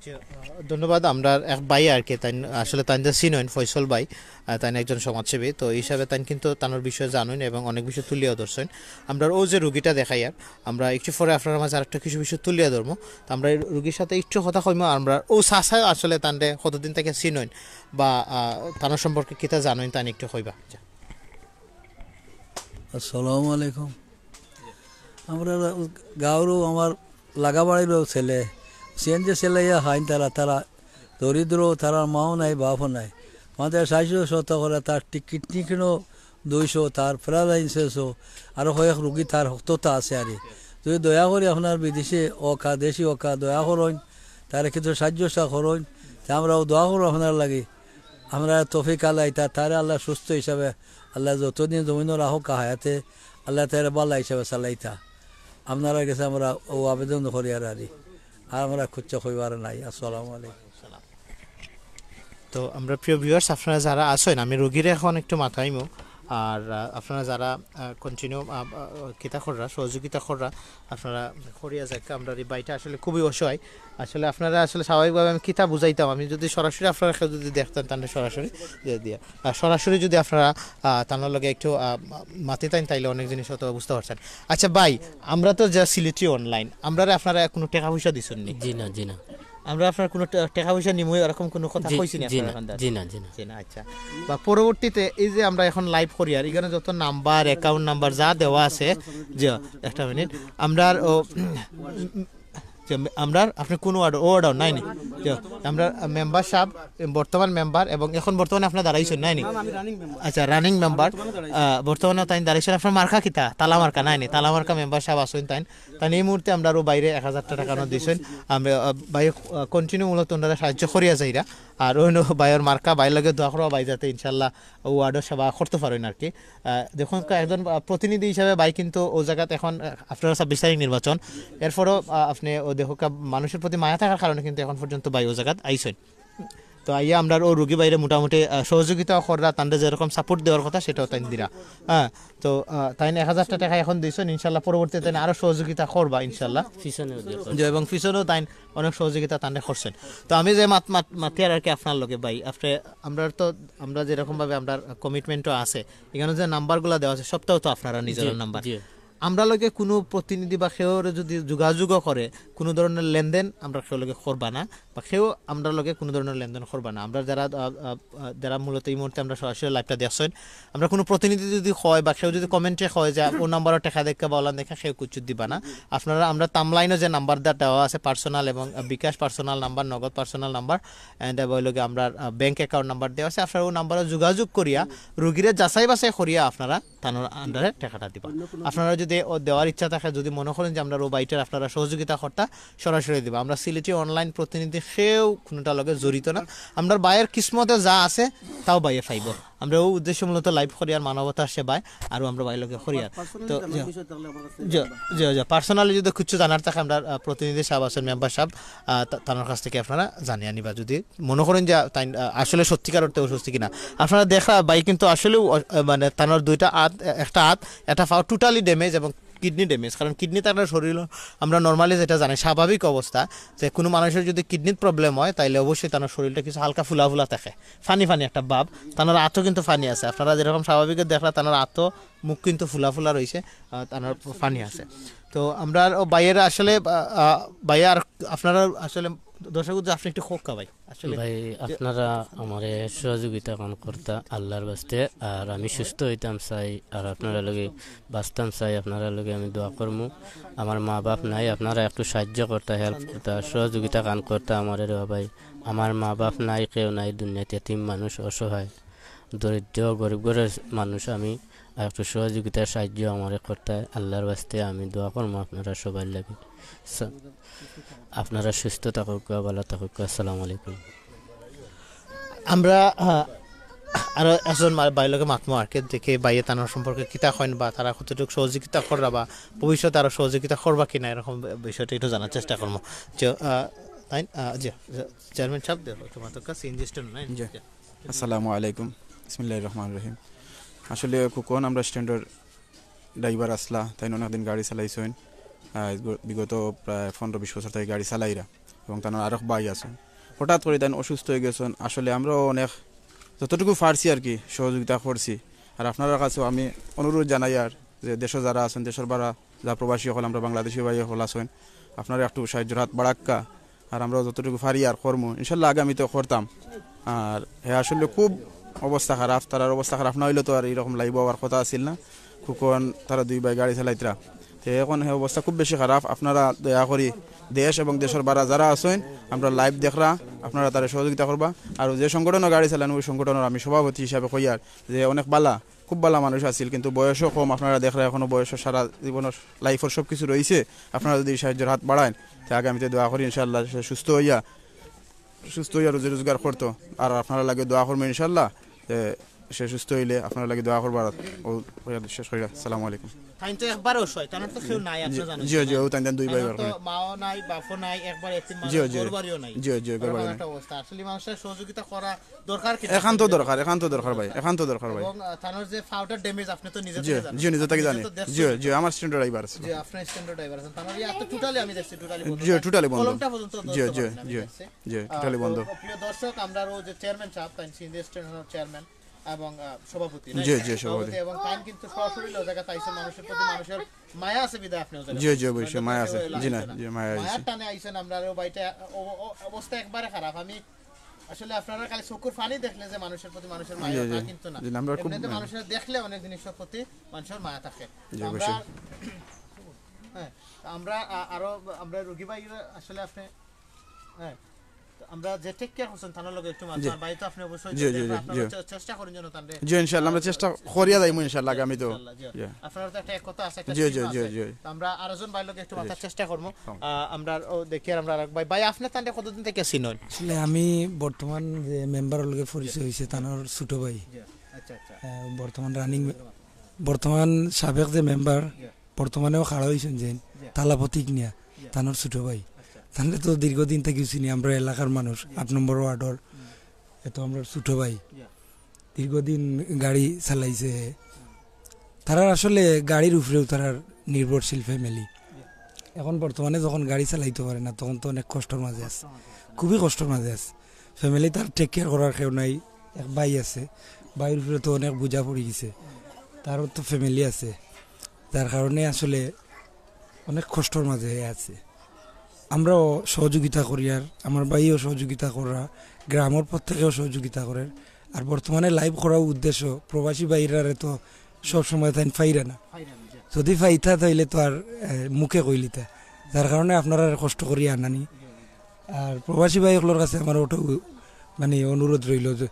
জি, আহ, ধন্যবাদ। আমরার এক ভাই আর কি, তাইন আসলে তাইন যে চিনইন, ফয়সল ভাই, আহ, তাইন একজন সমাজসেবী, তো এই হিসাবে তাইন কিন্তু তানোর বিষয়ে জানইন এবং অনেক বিষয় তুলিয়া ধরছইন। আমরার ও যে রুগীটা দেখাইয়ার, আমরা একটু পরে আপনার মাঝে আরেকটা কিছু বিষয় তুলিয়া ধরমু। তো আমরা এই রুগীর সাথে একটু কথা কইমু, আমরা ও চাচা আসলে তানরে কতদিন থেকে চিনইন বা, আহ, তানোর সম্পর্কে কিতা জানইন, তাইন একটু কইবা। আচ্ছা। আসসালামু আলাইকুম। আমরা গাঁওরও আমার লাগাবাড়িরও ছেলে, সিএনজি চালাইয়া খাইন তারা, তারা দরিদ্র, তারার মাও নাই, বাপও নাই। আমাদের সাহায্য সহযোগিতা করে, তার টি-, কিডনি কিনো দুইশো, তার প্যারালাইসিসও, আরও কয়েক রুগী তার হক্ততা আছে আরে। যদি দয়া করি আপনার বিদেশি ওকা, দেশি ওকা, দয়া করইন, তারে কিছু সাহায্য সা করইন, তে আমরাও দোয়া করবো আপনার লাগি। আমরা তৌফিক আলাই তা, তারে আল্লাহ সুস্থ হিসাবে, আল্লাহ যতদিন জমিনও রাখুক হায়াতে, আল্লাহ তারে বালা হিসাবে চালাইতা। আপনারা গেছে আমরা ও আবেদন করি আর আরি। আর আমরা খুঁজছে কইবার নাই। আসসালামু আলাইকুম। তো আমরা প্রিয় ভিউয়ার্স, আপনারা যারা আছেন, আমি রোগীরে এখন একটু মাতাইমু। আর, আহ, আপনারা যারা, আহ, কন্টিনিউ, আহ, আহ, কিতা কররা, সহযোগিতা কররা, আপনারা করিয়া যাক। আমরা এই ভাইটা আসলে খুবই অসহায়। আসলে আপনারা আসলে স্বাভাবিকভাবে আমি কিতা বুঝাইতাম, আমি যদি সরাসরি আপনারা কেউ যদি দেখতেন, তাহলে সরাসরি দিয়ে দিয়া। আর সরাসরি যদি আপনারা, আহ, তার লগে একটু, আহ, মাতিতেন, তাইলে অনেক জিনিস হয়তো বুঝতে পারছেন। আচ্ছা ভাই, আমরা তো যা সিলেটি অনলাইন, আমরা আপনারা কোনো টাকা পয়সা দিছেন নি? জি না, জি না। আমরা আপনার কোনো টা-, টাকা পয়সা নিমু, এরকম কোনো কথা জি, কইছি না জি আপনারা না, এখন দাদা? জি না, জি না। জি না, আচ্ছা। বা পরবর্তীতে এই যে আমরা এখন লাইভ করি, আর এখানে যত নাম্বার, অ্যাকাউন্ট নাম্বার যা দেওয়া আছে, যে একটা মিনিট, আমরা আর ও, যে আমরা আপনি কোন ওয়ার্ড, ও ওয়ার্ড নাই নি? যে আমরা মেম্বার সাহেব, বর্তমান মেম্বার, এবং এখন বর্তমানে আপনারা দাঁড়াইছেন নাই নি? আচ্ছা, রানিং মেম্বার, আহ, বর্তমানে তাই দাঁড়াইছেন। আপনার মার্কা কিতা? তালা মার্কা নাই নি? তালা মার্কা মেম্বার সাহেব আছেন তাই। তাই এই মুহূর্তে আমরা আরো বাইরে এক হাজার টাকা নোট দিয়েছেন। আমরা, আহ, ভাই, আহ, কন্টিনিউ মূলত ওনারা সাহায্য করিয়া যাইরা। আর অন্য ভাইয়ের মার্কা, ভাইয়ের লগে দোয়া করবা, ভাই যাতে ইনশাল্লাহ ও ওয়ার্ডের সেবা করতে পারেন আর কি। আহ, দেখুন, একজন, আহ, প্রতিনিধি হিসাবে ভাই কিন্তু ও জায়গাত এখন, আহ, আপনারা ছাব্বিশ তারিখ নির্বাচন, এরপরও, আহ, আপনি ও দেখুন, আহ, মানুষের প্রতি মায়া থাকার কারণে কিন্তু এখন পর্যন্ত ভাই ও জায়গাত আইছেন। তো আইয়া আমরার অউ রুগী ভাইরে মোটামুটি, আহ, সহযোগিতাও কররা, তানরে যেরকম support দেওয়ার কথা সেটাও তাইন দিরা। হ্যাঁ, তো, আহ, তাইন এক হাজারটা টেকা এখন দিছইন, ইনশাল্লাহ পরবর্তীতে তাইন আরো সহযোগিতা করবা ইনশাল্লাহ। পিছনেও দিয়া করবা। জি, এবং পিছনেও তাইন অনেক সহযোগিতা তানরে করছইন। তো আমি যে মাত-, মাত-, মাতিয়ার আর কি আপনার লগে ভাই, আপনি, আমরা তো, আমরা যেরকম ভাবে আমরার commitmentও আছে, এখানো যে নাম্বারগুলা দেওয়া আছে সবটাও তো আপনারা নিজের জি, নাম্বার। জি। আমরার লগে কুনু প্রতিনিধি বা কেউরে যুদি যোগাযোগও করে, কুনু ধরনের লেনদেন আমরার কেউর লগে করবা না, বা কেউ আমরার লগে কুনু ধরনের লেনদেন করবা না। আমরা যারা, আহ, আহ, আহ, যারা মূলত এই মুহূর্তে আমরা সরাসরি liveটা দেখছইন, আমরা কুনু প্রতিনিধি যুদি কয় বা কেউ যুদি commentএ কয় যে ও নাম্বারো টেকা দেখা বা অলান দেখা, কেউ কিচ্ছু দিবা না। আপনারা, আমরা thumbnailও যে নাম্বার দেওয়া আছে personal এবং, আহ, বিকাশ personal নাম্বার, নগদ personal নাম্বার, and, আহ, অউ লগে আমরার, আহ, bank account নাম্বার দেওয়া আছে। আপনারা অউ নাম্বারো যোগাযোগ করিয়া রুগীরে যাচাই বাছাই করিয়া আপনারা তানর আন্ডারে টেকাটা দিবা। আপনারা যুদি অউ দেওয়ার ইচ্ছা থাকে, যুদি মনে করইন যে আমরার অউ ভাইটার আপনারা সহযোগিতা করতা, সরাসরি দিবা। আমরা সিলেটি online প্রতিনিধি কেউ কুনুটার লগে জড়িত না। আমরার ভাইর কিসমতে যা আছে, তাও ভাইয়ে পাইবো। আমরা অউ উদ্দেশ্য মূলত live করিয়ার মানবতার সেবায়, আরো আমরা ভাইর লগে করিয়ার। তো, জি, জি, জি, personally যুদি কিচ্ছু জানার থাকে, আমরার, আহ, প্রতিনিধি সাব আছইন, মেম্বার সাব, আহ, তা-, তানর কাছ থাকি আপনারা জানিয়া নিবা। যুদি মনে করইন যে তাইন, আহ, আসলে সত্যিকার অর্থে অসুস্থ কিনা। আপনারা দেখরা ভাই কিন্তু আসলেউ অ-, আহ, মানে তানর দুইটা আত, এ-, একটা আত, একটা পাও totally damage এবং kidney damage। কারণ kidney তানর শরীরো, আমরা normally যেটা জানি স্বাভাবিক অবস্থা, যে কুনু মানুষর যুদি kidneyর problem হয়, তাইলে অবশ্যই তানর শরীরটা কিছু হালকা ফুলা ফুলা থাকে, funny funny একটা ভাব। তানর আতও কিন্তু funny আছে, আপনারা যেরকম স্বাভাবিক দেখরা, তানর আতও মুখ কিন্তু ফুলা ফুলা রইছে, আহ, তানর funny আছে। তো আমরার অউ ভাইয়েরা আসলে, আহ, আহ, ভাইয়া আর আপনারা আসলে দর্শক উদ্দেশ্যে আপনি একটু কউক্কা ভাই। আসলে ভাই, যে আপনারা আমারে সহযোগিতা খান করতা আল্লাহর বাস্তে, আর আমি সুস্থ হইতাম চাই, আর আপনারার লগে বাঁচতাম চাই, আপনারার লগে আমি দোয়া করমু। আমার মা বাপ নাই, আপনারা একটু সাহায্য করতা, help করতা, সহযোগিতা খান করতা আমারে রে ভাই। আমার মা বাপ নাই, কেউ নাই দুনিয়াত, এতিম মানুষ, অসহায়, দরিদ্র, গরিব ঘরর মানুষ আমি, আর একটু সহযোগিতার সাহায্য আমারে করতা আল্লাহর বাস্তে, আমি দোয়া করমু আপনারা সবার লাগি। স-, আপনারা সুস্থ থাকুক্কা, ভালা থাকুক্কা। আসসালামু আলাইকুম। আমরা, আহ, আরো একজন মা-, ভাইর লগে মাতমু আর কি, দেখি ভাইয়ে তানর সম্পর্কে কিতা কইন বা তারা কতটুকু সহযোগিতা কররা বা ভবিষ্যতে আরো সহযোগিতা করবা কিনা, এরকম বিষয়টা একটু জানার চেষ্টা করমু। যে, আহ, তাইন, আহ, জি, চেয়ারম্যান সাব, দেখো, তোমার তো কাছে ইঞ্জেকশন নাই। জি। জি। আসসালামু আলাইকুম। বিসমিল্লাহির রহমানির রহিম। আসলে খোকন আমরার স্ট্যান্ডর ড্রাইভার আছলা, তাইন অনেক দিন গাড়ি চালাইছইন। আহ, গ-, বিগত প্রায় পনেরো বিশ বছর থাকি গাড়ি চালাইরা এবং তানর আরক ভাই আছইন। হঠাৎ করি তাইন অসুস্থ অইগেছইন। আসলে আমরাও অনেক যতটুকু পারছি আর কি সহযোগিতা করছি। আর আপনারার কাছেও আমি অনুরোধ জানাইয়ার যে দেশো যারা আছইন, দেশর বারা যা প্রবাসী অকল, আমরার বাংলাদেশি ভাই অকল আছইন, আপনারা একটু সাহায্যর হাত বাড়াউক্কা। আর আমরাও যতটুকু পারি আর করমু, ইনশাল্লাহ আগামীতেও করতাম। আর হে আসলে খুব অবস্থা খারাপ, তারার অবস্থা খারাপ না অইলে তো আর ইরকম live আওয়ার কথা আছিল না। খোকন তারা দুই ভাই গাড়ি চালাইতরা, তে এখন হে অবস্থা খুব বেশি খারাপ। আপনারা দয়া করি দেশ এবং দেশর বারা যারা আছইন, আমরার live দেখরা, আপনারা তারে সহযোগিতা করবা। আর যে সংগঠনর গাড়ি চালান, অউ সংগঠনর আমি সভাপতি হিসাবে কইয়ার যে অনেক ভালা, খুব ভালা মানুষ আছিল, কিন্তু বয়সও কম। আপনারা দেখরা এখনো বয়সও সারা জীবনর life-র সব কিছু রইছে। আপনারা যুদি সাহায্যর হাত বাড়াইন, তে আগামীতে দোয়া করি ইনশাআল্লাহ সে সুস্থ অইয়া, সুস্থ অইয়া রুজি রোজগার করতো। আর আপনারার লাগি দোয়া করমু ইনশাআল্লাহ। তে সে সুস্থ অইলে আপনারার লাগি দোয়া করমু। আর অউ শেষ করি, আসসালামু আলাইকুম। তাইন তো একবারে অসহায়, তানর তো কেউ নাই, আপনে জানইন। জি, জি, অউ তাইন, তাইন দুই ভাই। তানর তো মাও নাই, বাপও নাই, একবারে এতিম মানুষ, জি, জি। ঘর বাড়িও নাই। জি, জি, ঘর বাড়ি নাই। একটা অবস্থা। আসলে মানুষের সহযোগিতা করা দরকার কি? একান্ত দরকার, একান্ত দরকার ভাই, একান্ত দরকার ভাই। এবং, আহ, তানর যে পাওটার damage আপনে তো নিজে জি, থাকি জানইন। জি, নিজে থাকি জানি। জি, জি, আমার স্ট্যান্ডর ড্রাইভার আছে। জি, আপনার স্ট্যান্ডর ড্রাইভার আছেন। তানর ইয়া তো totally আমি দেখছি, totally বন্ধ। জি, totally বন্ধ। কলমটা পর্যন্ত জি, ধরতে জি, পারেন না, আমি জি, দেখছি। জি, আহ, totally বন্ধ। তো প্রিয় দর্শক, আমরার অউ যে চেয়ারম্যান সাব, তাইন সিএনজি স্ট্যান্ডর চেয়ারম্যান এবং, আহ, সভাপতি, জি, right? জি, সভাপতি। সভাপতি এবং তাইন কিন্তু সরাসরি অউ জাগাত আইছইন, মানুষের প্রতি মানুষের মায়া আছে বিধায় আপনে অউ জাগাত জি, জি, অবশ্যই, মায়া আছে। জি, না, জি, মায়া আছে। মায়ার টানে আইছইন, আমরার অউ ভাইটা, অ-, অ-, অবস্থা একবারে খারাপ। আমি আসলে আপনারা খালি চকুর পানি দেখলে যে মানুষের প্রতি মানুষের মায়া, জি, জি। তা কিন্তু না। জি, না, আমরা খুব এমনিতে মানুষের দেখলে অনেক জিনিসের প্রতি মানুষের মায়া থাকে। জি, তো আমরা, অবশ্যই। হ্যাঁ, তো আমরা আ-, আরো আমরা রুগী ভাই আসলে আপনে, হ্যাঁ, তো আমরা যে take care করছইন, তানর লগে একটু মাত-, জি। ভাই তো আপনে অবশ্যই জি, জি, দেখবেন, জি, আপনারা জি। চে-, চেষ্টা করইন যেন তানরে। জি, ইনশাআল্লাহ, আমরা চেষ্টা করিয়া যাইমু ইনশাআল্লাহ আগামীতেও। ইনশাআল্লাহ, জি। জি। আপনারা তো একটা একতা আছে, একটা জি, team জি, জি, আছে। জি। তো আমরা আরো জন ভাইর লগে একটু জি। মাতার চেষ্টা করমু। হ্যাঁ। আহ, আমরা অউ দেখি আর আমরা আরক ভাই, ভাই আপনে তানরে কতদিন থাকি চিনইন? আসলে আমি বর্তমান যে মেম্বারর লগে পরিচয় অইছে, তানর ছোট ভাই। জি, আচ্ছা, আচ্ছা। আহ, বর্তমান running, বর্তমান সাবেক যে মেম্বার, জি। বর্তমানেও খাড়া অইছইন যেইন, জি। তালা প্রতীক নিয়া, জি। তানর ছোট ভাই। আচ্ছা। তানরে তো দীর্ঘদিন থাকি চিনি, আমরার এলাকার মানুষ, জি। আট নম্বর ওয়ার্ডর। হুম। তো আমরা ছোট ভাই, দীর্ঘদিন গাড়ি চালাইছে। তারার আসলে গাড়ির উপরেও তারার নির্ভরশীল ফ্যামিলি। এখন বর্তমানে যখন গাড়ি চালাইতে পারে না, তখন তো অনেক কষ্টর মাঝে আছে, খুবই কষ্টর মাঝে আছে। ফ্যামিলি তার টেক কেয়ার করার কেউ নাই। এক ভাই আছে, ভাইর উপরে তো অনেক বোঝা পড়ি গেছে, তারও তো ফ্যামিলি আছে, যার কারণে আসলে অনেক কষ্টর মাঝে আছে। আমরাও সহযোগিতা করি, আর আমার ভাইও সহযোগিতা করা, গ্রামর প্রত্যেকেও সহযোগিতা করের। আর বর্তমানে লাইভ করার উদ্দেশ্য, প্রবাসী ভাইরারে তো সব সময় তাইন পাইরা না, যদি পাইতা তাইলে তো আর, এ, মুখে কইলিতা, যার কারণে আপনারা কষ্ট করি আনানি। আর প্রবাসী ভাই অকলর কাছে আমার ওটাও মানে অনুরোধ রইল যে,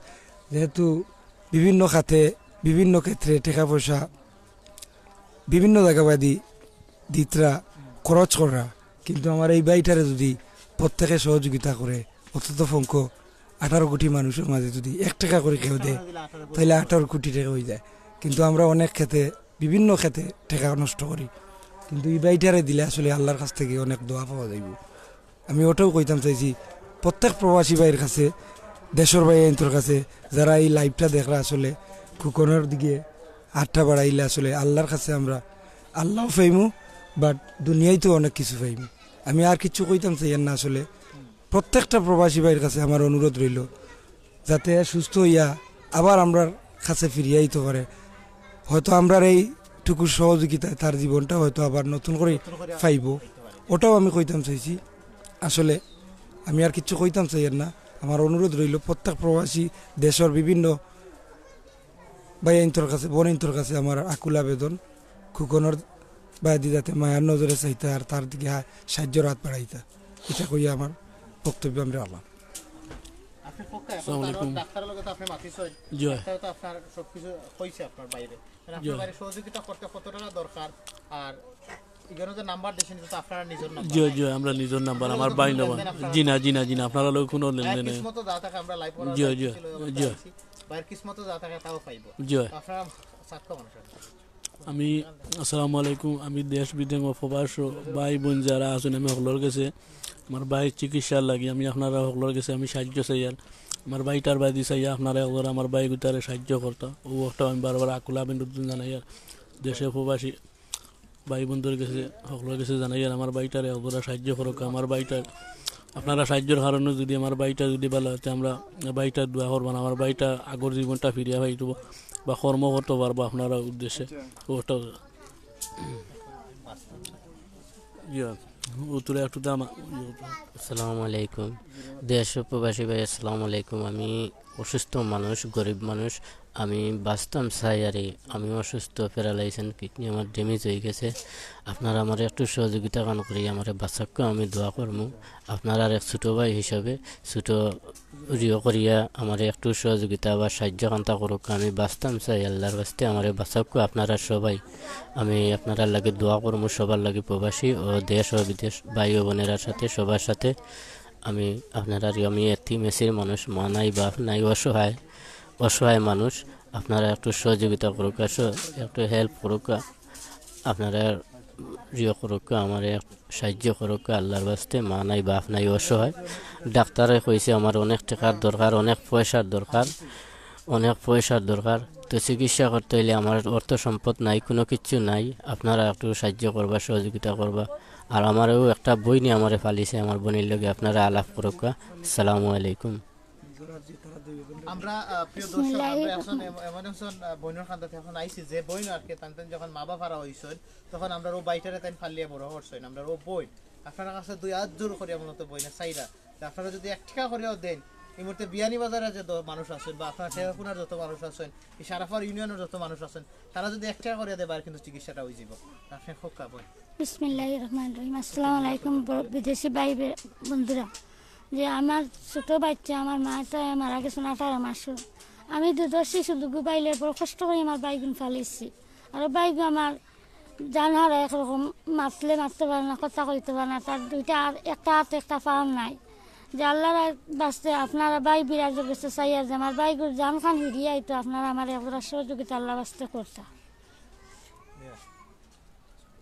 যেহেতু বিভিন্ন খাতে, বিভিন্ন ক্ষেত্রে টেকা পয়সা বিভিন্ন জায়গা বাদি দিতরা, খরচ করা, কিন্তু আমার এই ভাইটারে যদি প্রত্যেকে সহযোগিতা করে, অন্তত পক্ষে আঠারো কোটি মানুষের মাঝে যদি এক টেকা করে কেউ দেয়, তাহলে আঠারো কোটি টেকা হয়ে যায়। কিন্তু আমরা অনেক ক্ষেত্রে, বিভিন্ন ক্ষেত্রে টেকা নষ্ট করি, কিন্তু এই ভাইটারে দিলে আসলে আল্লাহর কাছ থেকে অনেক দোয়া পাওয়া যাইব। আমি ওটাও কইতাম চাইছি প্রত্যেক প্রবাসী ভাইর কাছে, দেশর ভাই আইন্তর কাছে, যারা এই লাইভটা দেখরা, আসলে খুকনর দিকে হাতটা বাড়াইলে আসলে আল্লাহর কাছে আমরা আল্লাহও পাইমু, বাট দুনিয়ায় তো অনেক কিছু পাইমু। আমি আর কিছু কইতাম চাই না। আসলে প্রত্যেকটা প্রবাসী ভাইর কাছে আমার অনুরোধ রইল, যাতে সুস্থ হইয়া আবার আমরার কাছে ফিরিয়া আইতে পারে। হয়তো আমরার এইটুকু সহযোগিতায় তার জীবনটা হয়তো আবার নতুন করে পাইব। ওটাও আমি কইতাম চাইছি। আসলে আমি আর কিচ্ছু কইতাম চাই না। আমার অনুরোধ রইল প্রত্যেক প্রবাসী দেশর বিভিন্ন ভাইয়াইন্তর কাছে, বোনাইন্তর কাছে আমার আকুল আবেদন, খুকনর বায়দি যাতে মায়ার নজরে চাইতা আর তার দিকে হা-, সাহায্যর হাত বাড়াইতা। এটা কইয়া আমার বক্তব্য আমি রাখলাম। আপনি পক্কা এখন আসসালামু তারও আলাইকুম। ডাক্তারের লগে তো আপনি মাতিছেন। জি। ডাক্তারে তো আপনার সবকিছু কইছে আপনার বাইরে। মানে আপনার জি। বাইরে সহযোগিতা করতে কত টাকা দরকার? আর এখানে যে নাম্বার দিয়েছেন, এটা তো আপনার নিজের নাম্বার, জি, না? জি, আমরা নিজের নাম্বার, আপনার আমার লগে বাইর কোনো নাম্বার। লেনদেন আপনার জি না, জি না, জি না, আপনার লগে কোনো লেনদেন নাই। কিসমতো যা থাকে আমরা লাইভ করার জি, দায়িত্ব জি, ছিল, জি। পাইছি। বাইরের কিসমতো যা থাকে তাও পাইবো। জি। আপনারা সাক্ষ্য মানুষ। আমি, আসসালামু আলাইকুম, আমি দেশ বিদেশ ও প্রবাস ও ভাই বোন যারা আছেন, আমি হকলর গেছে আমার ভাই চিকিৎসার লাগি আমি আপনারা হকলর গেছে আমি সাহায্য চাই। আর আমার ভাইটার বায়দি চাই আপনারা একবার আমার ভাই গুতারে সাহায্য করতা। ও একটা আমি বারবার আকুল আবেদন জানাই আর দেশে প্রবাসী ভাই বন্ধুর গেছে, হকলর গেছে জানাই আর আমার ভাইটারে একবার সাহায্য করুক। আমার ভাইটার আপনারা সাহায্যর কারণে যদি আমার ভাইটা যদি ভালো হতে, আমরা ভাইটা দোয়া করবেন, আমার ভাইটা আগর জীবনটা ফিরিয়া পাইতো বা কর্ম করতে পারবো আপনারা উদ্দেশ্যে। আচ্ছা। ওটা, ইয়া, উত্তরে একটু দাম। আসসালামু আলাইকুম। দেশ ও প্রবাসী ভাই, আসসালামু আলাইকুম। আমি অসুস্থ মানুষ, গরিব মানুষ। আমি বাঁচতাম চাই আর এই, আমি অসুস্থ, প্যারালাইসিস, কিডনি আমার ড্যামেজ হয়ে গেছে। আপনারা আমার একটু সহযোগিতা কান করি, আমার বাঁচাক্কা আমি দোয়া করমু। আপনারা আর এক ছোট ভাই হিসাবে ছোট রিও করিয়া আমারে একটু সহযোগিতা বা সাহায্য কান্তা করুক, আমি বাঁচতাম চাই আল্লাহর বাস্তে, আমারে বাঁচাউক্কা আপনারা সবাই। আমি আপনারার লাগি দোয়া করমু, সবার লাগি, প্রবাসী ও দেশ ও বিদেশ ভাই ও বোনেরার সাথে, সবার সাথে। আমি আপনারার, আমি এতিম এসির মানুষ, মা নাই, বাপ নাই, অসহায়, অসহায় মানুষ। আপনারা একটু সহযোগিতা করুক, একটু হেল্প করুক, আপনারা রিও করুক, আমারে সাহায্য করুক আল্লাহর বাস্তে। মা নাই, বাপ নাই, অসহায়। ডাক্তারে কইছে আমার অনেক টেকার দরকার, অনেক পয়সার দরকার, অনেক পয়সার দরকার। তো চিকিৎসা করতে হইলে আমার অর্থ সম্পদ নাই, কোনো কিচ্ছু নাই। আপনারা একটু সাহায্য করবা, সহযোগিতা করবা। আর আমারও একটা বইনে আমারে ফালিছে, আমার বইনের লগে আপনারা আলাপ করুক্কা। আসসালামু আলাইকুম। আমরা, আহ, প্রিয় দর্শক, বিসমিল্লাহির আমরা এখন রহমান। এম-, এমন একজন, আহ, বইনের কান্দাতে এখন আইছি, যে বইন আর কি, তান তান যখন মা বাপ হারা হইছইন, তখন আমরা ও বাইটারে তাইন ফালিয়া বড় করছইন, আমরা ও বইন। আপনার কাছে দুই হাত জোর করিয়া মূলত বইনে চাইরা, যে আপনারা যদি এক টেকা করিয়াও দেন, এই মুহূর্তে বিয়ানীবাজারে যে দ-, মানুষ আছেন বা আপনার শেরপুনার যত মানুষ আছেন, এই সারাফার ইউনিয়নের যত মানুষ আছেন, তারা যদি এক টেকা করিয়া দেয়, কিন্তু চিকিৎসাটা হয়ে যাব। আপনি খুব কাবন। বিসমিল্লাহির রহমানির রহিম। আসসালামু আলাইকুম, ব-, বিদেশি ভাই বে-, বন্ধুরা। যে আমার ছোট বাচ্চা, আমার মা তো মারা গেছেন আঠারো মাসও। আমি দুধর শিশু দুগু পাইলে বড় কষ্ট করে আমার বাইগুন ফালিছি। আর বাইগু আমার জান হারা একরকম, মাতলে মাততে পারে না, কথা কইতে পারে না। তার দুইটা আর, একটা হাত, একটা পাও নাই। যে আল্লাহর বাস্তে আপনারা ভাই বিরাজর গেছে চাইয়া যে আমার বাইগুর জান খান হিরিয়া আইতো, আপনারা আমার একবার সহযোগিতা আল্লাহ বাস্তে করতা।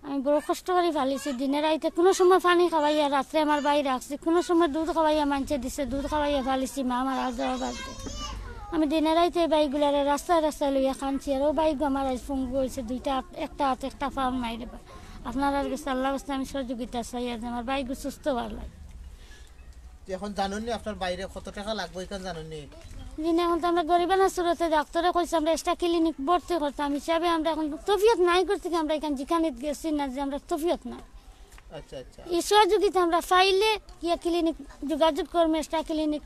আমি বড় কষ্ট করে ফালিছি, দিনে রাইতে কোনো সময় পানি খাওয়াইয়া রাত্রে আমার ভাই রাখছি, কোনো সময় দুধ খাওয়াইয়া মানছে দিছে, দুধ খাওয়াইয়া ফালিছি, মা মারা যাওয়া বাদ দিয়ে। আমি দিনে রাইতে এই ভাইগুলারে রাস্তায় রাস্তায় লইয়া কানছি, আর ও ভাইগু আমার আইজ পঙ্গু অইছে, দুইটা আত, একটা আত, একটা পাও নাই রে বা। আপনারার গেছে আল্লার গেছে আমি সহযোগিতা চাই, আইজ আমার ভাইগু সুস্থ অওয়ার লাগি। এখন জানইননি আপনার ভাইরে কত টাকা লাগবো, এখান জানইননি? জি না, এখন তো আমরা গরিবানা সুরতে ডাক্তারে কইছে আমরা এক্সট্রা ক্লিনিক ভর্তি করতাম, হিসাবে আমরা এখন তবিয়ত নাই করছি কি আমরা এখান যেখানে গেছি না যে আমরা তবিয়ত নাই। আচ্ছা আচ্ছা। এই সহযোগিতা আমরা পাইলে গিয়া ক্লিনিক যোগাযোগ করবো, এক্সট্রা ক্লিনিক।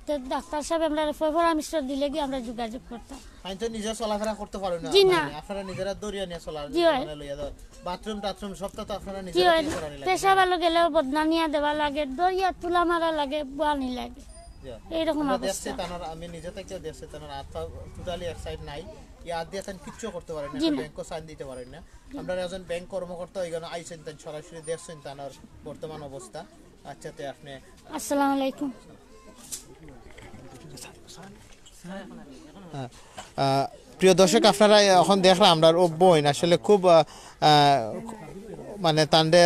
তো ডাক্তার সাহেব আমরা পরামর্শ দিলে গিয়া আমরা যোগাযোগ করতাম। আমি তো নিজে চলাফেরা করতে পারি না। জি না। মানে, আপনারা নিজেরা দরিয়া নিয়ে চলা জি হয়। মানে লইয়া যাও। বাথরুম টাথরুম সবটা তো আপনারা জি নিজেরা হয়। ঠিক করানি লাগে। পেশা ভালো গেলেও বদনা নিয়ে দেওয়া লাগে, দরিয়া তুলা মারা লাগে, বানি লাগে। জি। এইরকম আমরা অবস্থা। দেখছি তানার, আমি নিজে থেকে দেখছি তানার আত্মা টোটালি এক সাইড নাই। এই আত দিয়া তান কিচ্ছু করতে পারেন না, জি না। ব্যাংকও সাইন দিতে পারেন না। আমরা একজন ব্যাংক কর্মকর্তা ওইখানে আইছেন, তান সরাসরি দেখছেন তানার বর্তমান অবস্থা। আচ্ছা, তে আপনি আসসালামু আলাইকুম। আহ, আহ, প্রিয় দর্শক, আপনারা এখন দেখরা আমরার ও বইন আসলে খুব, আহ, আহ, মানে তানরে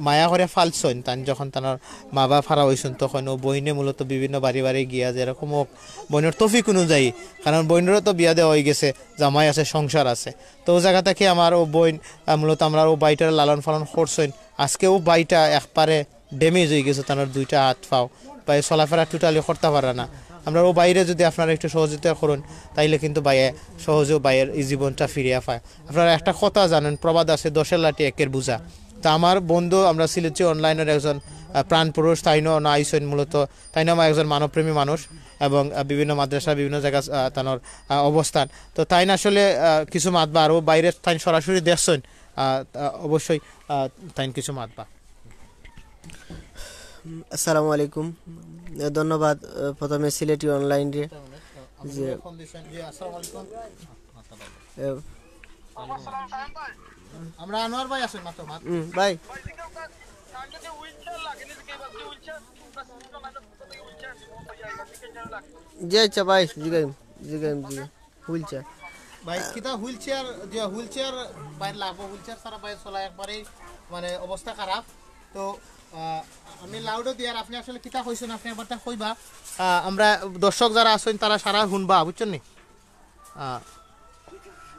মায়া করে ফালছইন, তান যখন তানার মা বাপ হারা অইছইন তখন ও বইনে মূলত বিভিন্ন বাড়ি বাড়ি গিয়া যেরকম হোক বইনর তৌফিক অনুযায়ী, কারণ বইনরও তো বিয়া দেওয়া অইগেছে, জামাই আছে, সংসার আছে, তো ও জাগা থাকি আমার ও বইন, আহ, মূলত আমরার ও ভাইটার লালন পালন করছইন। আজকে ও ভাইটা একবারে ড্যামেজ অইগেছে, তানর দুইটা আত পাও, ভাই চলাফেরা টোটালি করতা পাররা না। আমরার ও ভাইরে যদি আপনারা একটু সহযোগিতা করইন, তাইলে কিন্তু ভাইয়ে সহজেও ভাইয়ের এই জীবনটা ফিরিয়া পায়। আপনারা একটা কথা জানইন, প্রবাদ আছে, "দশের লাঠি একের বোঝা।" তা আমার বন্ধু, আমরা সিলেটি অনলাইনর একজন, আহ, প্রাণ পুরুষ, তাইনও না আইছইন মূলত, তাইনও আমার একজন মানবপ্রেমী মানুষ এবং, আহ, বিভিন্ন মাদ্রাসা, বিভিন্ন জায়গা, আহ, তানর, আহ, অবস্থান। তো তাইন আসলে, আহ, কিছু মাতবা, আর ও ভাইরে তাইন সরাসরি দেখছইন, আহ, আহ, অবশ্যই, আহ, তাইন কিছু মাতবা। আসসালামু আলাইকুম। ধন্যবাদ, আহ, প্রথমে সিলেটি অনলাইনরে। জি। ফোন দিছেন। জি, আসসালামু আলাইকুম। আহ, আমরা আনোয়ার ভাই আছেন মাত্র মাত্র। হুম, ভাই। জি আচ্ছা ভাই, জিগাইম, জিগাইম, জি। Wheel chair. ভাই, কিতা হুইল চেয়ার, যে হুইল চেয়ার বাইর লাগবো, হুইল চেয়ার ছাড়া বাইর চলা একবারেই মানে অবস্থা খারাপ। তো, আহ, আমি লাউডও দিয়ার, আপনি আসলে কিতা কইছেন, আপনি একবার তা কইবা। আহ, আমরা দর্শক যারা আছেন তারা সারা শুনবা, বুঝছেন নি? আহ,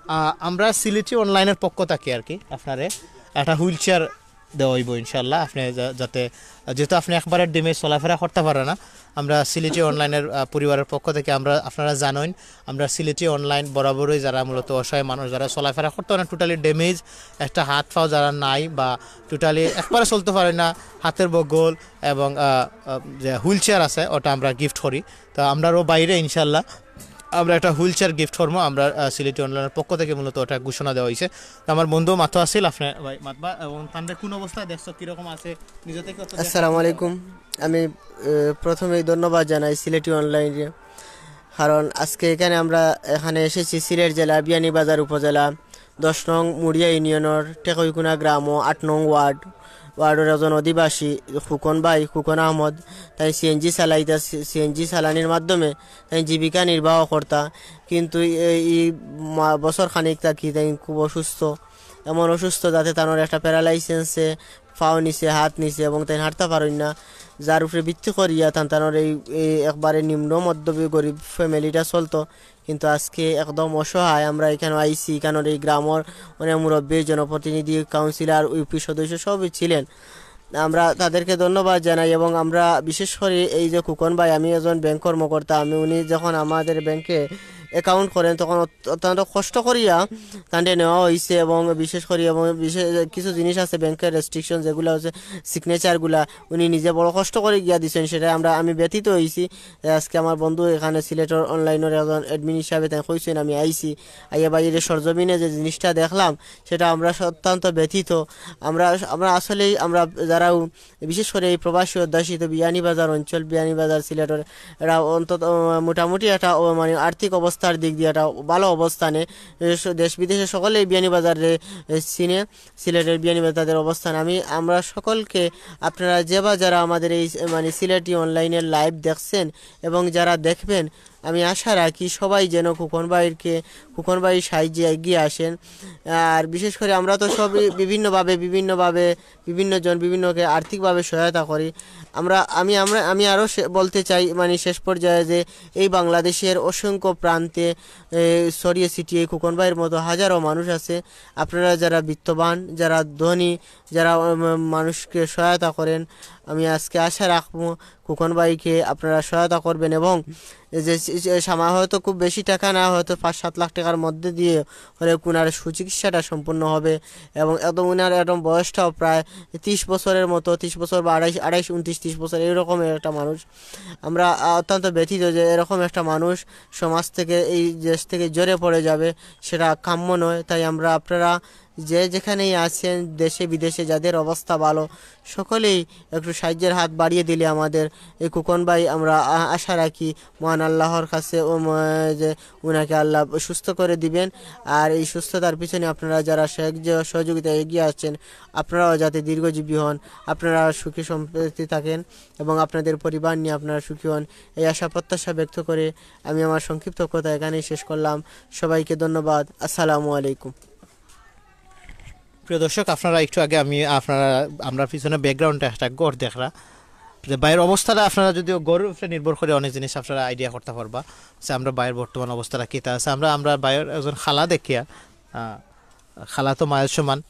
আহ, আমরা সিলেটি অনলাইনর পক্ষ থাকি আর কি আপনারে একটা হুইল চেয়ার দেওয়া অইবো ইনশাআল্লাহ। আপনি যা-, যাতে, যেহেতু আপনি একবারে ড্যামেজ, চলাফেরা করতা পাররা না, আমরা সিলেটি অনলাইনর, আহ, পরিবারর পক্ষ থাকি আমরা, আপনারা জানইন, আমরা সিলেটি অনলাইন বরাবরই যারা মূলত অসহায় মানুষ, যারা চলাফেরা করতা পাররা না, টোটালি ড্যামেজ, একটা হাত পাও যারা নাই বা টোটালি একবারে চলতা পাররা না, হাতের বগল এবং, আহ, আহ, যে হুইল চেয়ার আছে ওটা আমরা গিফট করি। তো আমরার ও ভাইরে ইনশাআল্লাহ আমরা একটা হুইল চেয়ার গিফট করবো, আমরা, আহ, সিলেটি অনলাইনর পক্ষ থাকি মূলত ওটা ঘোষণা দেওয়া অইছে। তো আমার বন্ধু মাত্র আছিল, আপনি ভাই মাতবা এবং তানরে কোন অবস্থায় দেখছো, কিরকম আছে, নিজে থেকে একটু দেখো। আসসালামু আলাইকুম। আমি আহ, প্রথমেই ধন্যবাদ জানাই সিলেটি অনলাইনরে, কারণ আজকে এখানে আমরা এখানে এসেছি সিলেট জেলা বিয়ানীবাজার উপজেলা দশ নং মুড়িয়া ইউনিয়নর টেকইকুনা গ্রাম ও আট নং ওয়ার্ড, ওয়ার্ডর একজন অধিবাসী খুকন ভাই, খুকন আহমদ, তাইন সিএনজি চালাইতা, সিএনজি চালানির মাধ্যমে তাইন জীবিকা নির্বাহ করতা। কিন্তু এই, এই মা-, বছর খানিক থাকি তাইন খুব অসুস্থ, এমন অসুস্থ যাতে তানর একটা প্যারালাইসিসে পাও নিছে, হাত নিছে এবং তাইন হাঁটতা পারইন না, যার উপরে ভিত্তি করিয়া তান তানর এই, এই একবারে নিম্ন মধ্যবিত্ত গরিব ফ্যামিলিটা চলতো। কিন্তু আজকে একদম অসহায়, আমরা এখানে আইছি, এখানর এই গ্রামর অনেক মুরব্বী, জনপ্রতিনিধি, কাউন্সিলর, ইউপি সদস্য সবই ছিলেন। আমরা তাদেরকে ধন্যবাদ জানাই এবং আমরা বিশেষ করে এই যে খুকন ভাই, আমি একজন ব্যাংক কর্মকর্তা, আমি, উনি যখন আমাদের ব্যাংকে অ্যাকাউন্ট করেন তখন অত-, অত্যন্ত কষ্ট করিয়া তানরে নেওয়া হইছে এবং বিশেষ করি এবং বিশেষ কিছু জিনিস আছে ব্যাংকের রেস্ট্রিকশন যেগুলা হচ্ছে সিগনেচারগুলা উনি নিজে বড় কষ্ট করে গিয়া দিছেন, সেটা আমরা, আমি ব্যথিত হইছি। আজকে আমার বন্ধু এখানে সিলেটর অনলাইনর একজন অ্যাডমিন হিসাবে তাইন কইছেন আমি আইছি, আইয়া ভাই এর সরজমিনে যে জিনিসটা দেখলাম সেটা আমরা অত্যন্ত ব্যথিত। আমরা, আমরা আসলেই আমরা যারা বিশেষ করে এই প্রবাসী অধ্যাষিত বিয়ানীবাজার অঞ্চল, বিয়ানীবাজার সিলেটর এরা অন্তত, আহ, মোটামুটি একটা, ও, মানে আর্থিক অবস্থার দিক দিয়ে একটা ভালো অবস্থানে। এ, স-, দেশ বিদেশে সকলেই বিয়ানীবাজারে, এ, চিনে, সিলেটের বিয়ানীবাজার তাদের অবস্থান। আমি, আমরা সকলকে, আপনারা যে বা যারা আমাদের এই, মানে সিলেটি অনলাইনের লাইভ দেখছেন এবং যারা দেখবেন, আমি আশা রাখি সবাই যেন খোকন ভাইকে, খোকন ভাইর সাহায্যে এগিয়ে আসেন। আর বিশেষ করে আমরা তো সবই বিভিন্নভাবে, বিভিন্নভাবে, বিভিন্ন জন বিভিন্নকে আর্থিকভাবে সহায়তা করি। আমরা, আমি, আমরা, আমি আরও সে-, বলতে চাই, মানে, শেষ পর্যায়ে যে এই বাংলাদেশের অসংখ্য প্রান্তে, এ, ছড়িয়ে ছিটিয়ে খোকন ভাইর মতো হাজারো মানুষ আছে। আপনারা যারা বিত্তবান, যারা ধনী, যারা, উম, মানুষকে সহায়তা করেন, আমি আজকে আশা রাখবো খোকন ভাইকে আপনারা সহায়তা করবেন। এবং এই যে সি-, সি-, সামা-, হয়তো খুব বেশি টাকা না, হয়তো পাঁচ সাত লাখ টাকার মধ্যে দিয়ে হলে ওনার সুচিকিৎসাটা সম্পূর্ণ হবে। এবং একদম ওনার একদম বয়সটাও প্রায় তিরিশ বছরের মতো, তিরিশ বছর বা আঠাইশ, আঠাইশ, ঊনত্রিশ, তিরিশ বছর, এইরকম একটা মানুষ। আমরা, আহ, অত্যন্ত ব্যথিত যে এরকম একটা মানুষ সমাজ থেকে, এই দেশ থেকে ঝরে পড়ে যাবে, সেটা কাম্য নয়। তাই আমরা, আপনারা যে যেখানেই আছেন, দেশে বিদেশে, যাদের অবস্থা ভালো, সকলেই একটু সাহায্যের হাত বাড়িয়ে দিলে আমাদের এই খোকন ভাই, আমরা আ-, আশা রাখি মহান আল্লাহর কাছে ও ম-, যে ওনাকে আল্লাহ সুস্থ করে দিবেন। আর এই সুস্থতার পিছনে আপনারা যারা সাহায্য সহযোগিতা এগিয়ে আসছেন, আপনারাও যাতে দীর্ঘজীবী হন, আপনারা সুখী সম্প্রীতি থাকেন এবং আপনাদের পরিবার নিয়ে আপনারা সুখী হন, এই আশা প্রত্যাশা ব্যক্ত করে আমি আমার সংক্ষিপ্ত কথা এখানেই শেষ করলাম। সবাইকে ধন্যবাদ। আসসালামু আলাইকুম। প্রিয় দর্শক, আপনারা একটু আগে আমি আপনারা, আমরা পিছনে ব্যাকগ্রাউন্ডে একটা ঘর দেখরা, যে ভাইর অবস্থাটা আপনারা যদি ঘরর উপরে নির্ভর করে অনেক জিনিস আপনারা আইডিয়া করতে পারবা যে আমরা ভাইর বর্তমান অবস্থাটা কিতা আছে। আমরা, আমরা ভাইর একজন খালা দেখিয়া, আহ, খালা তো মায়ের সমান,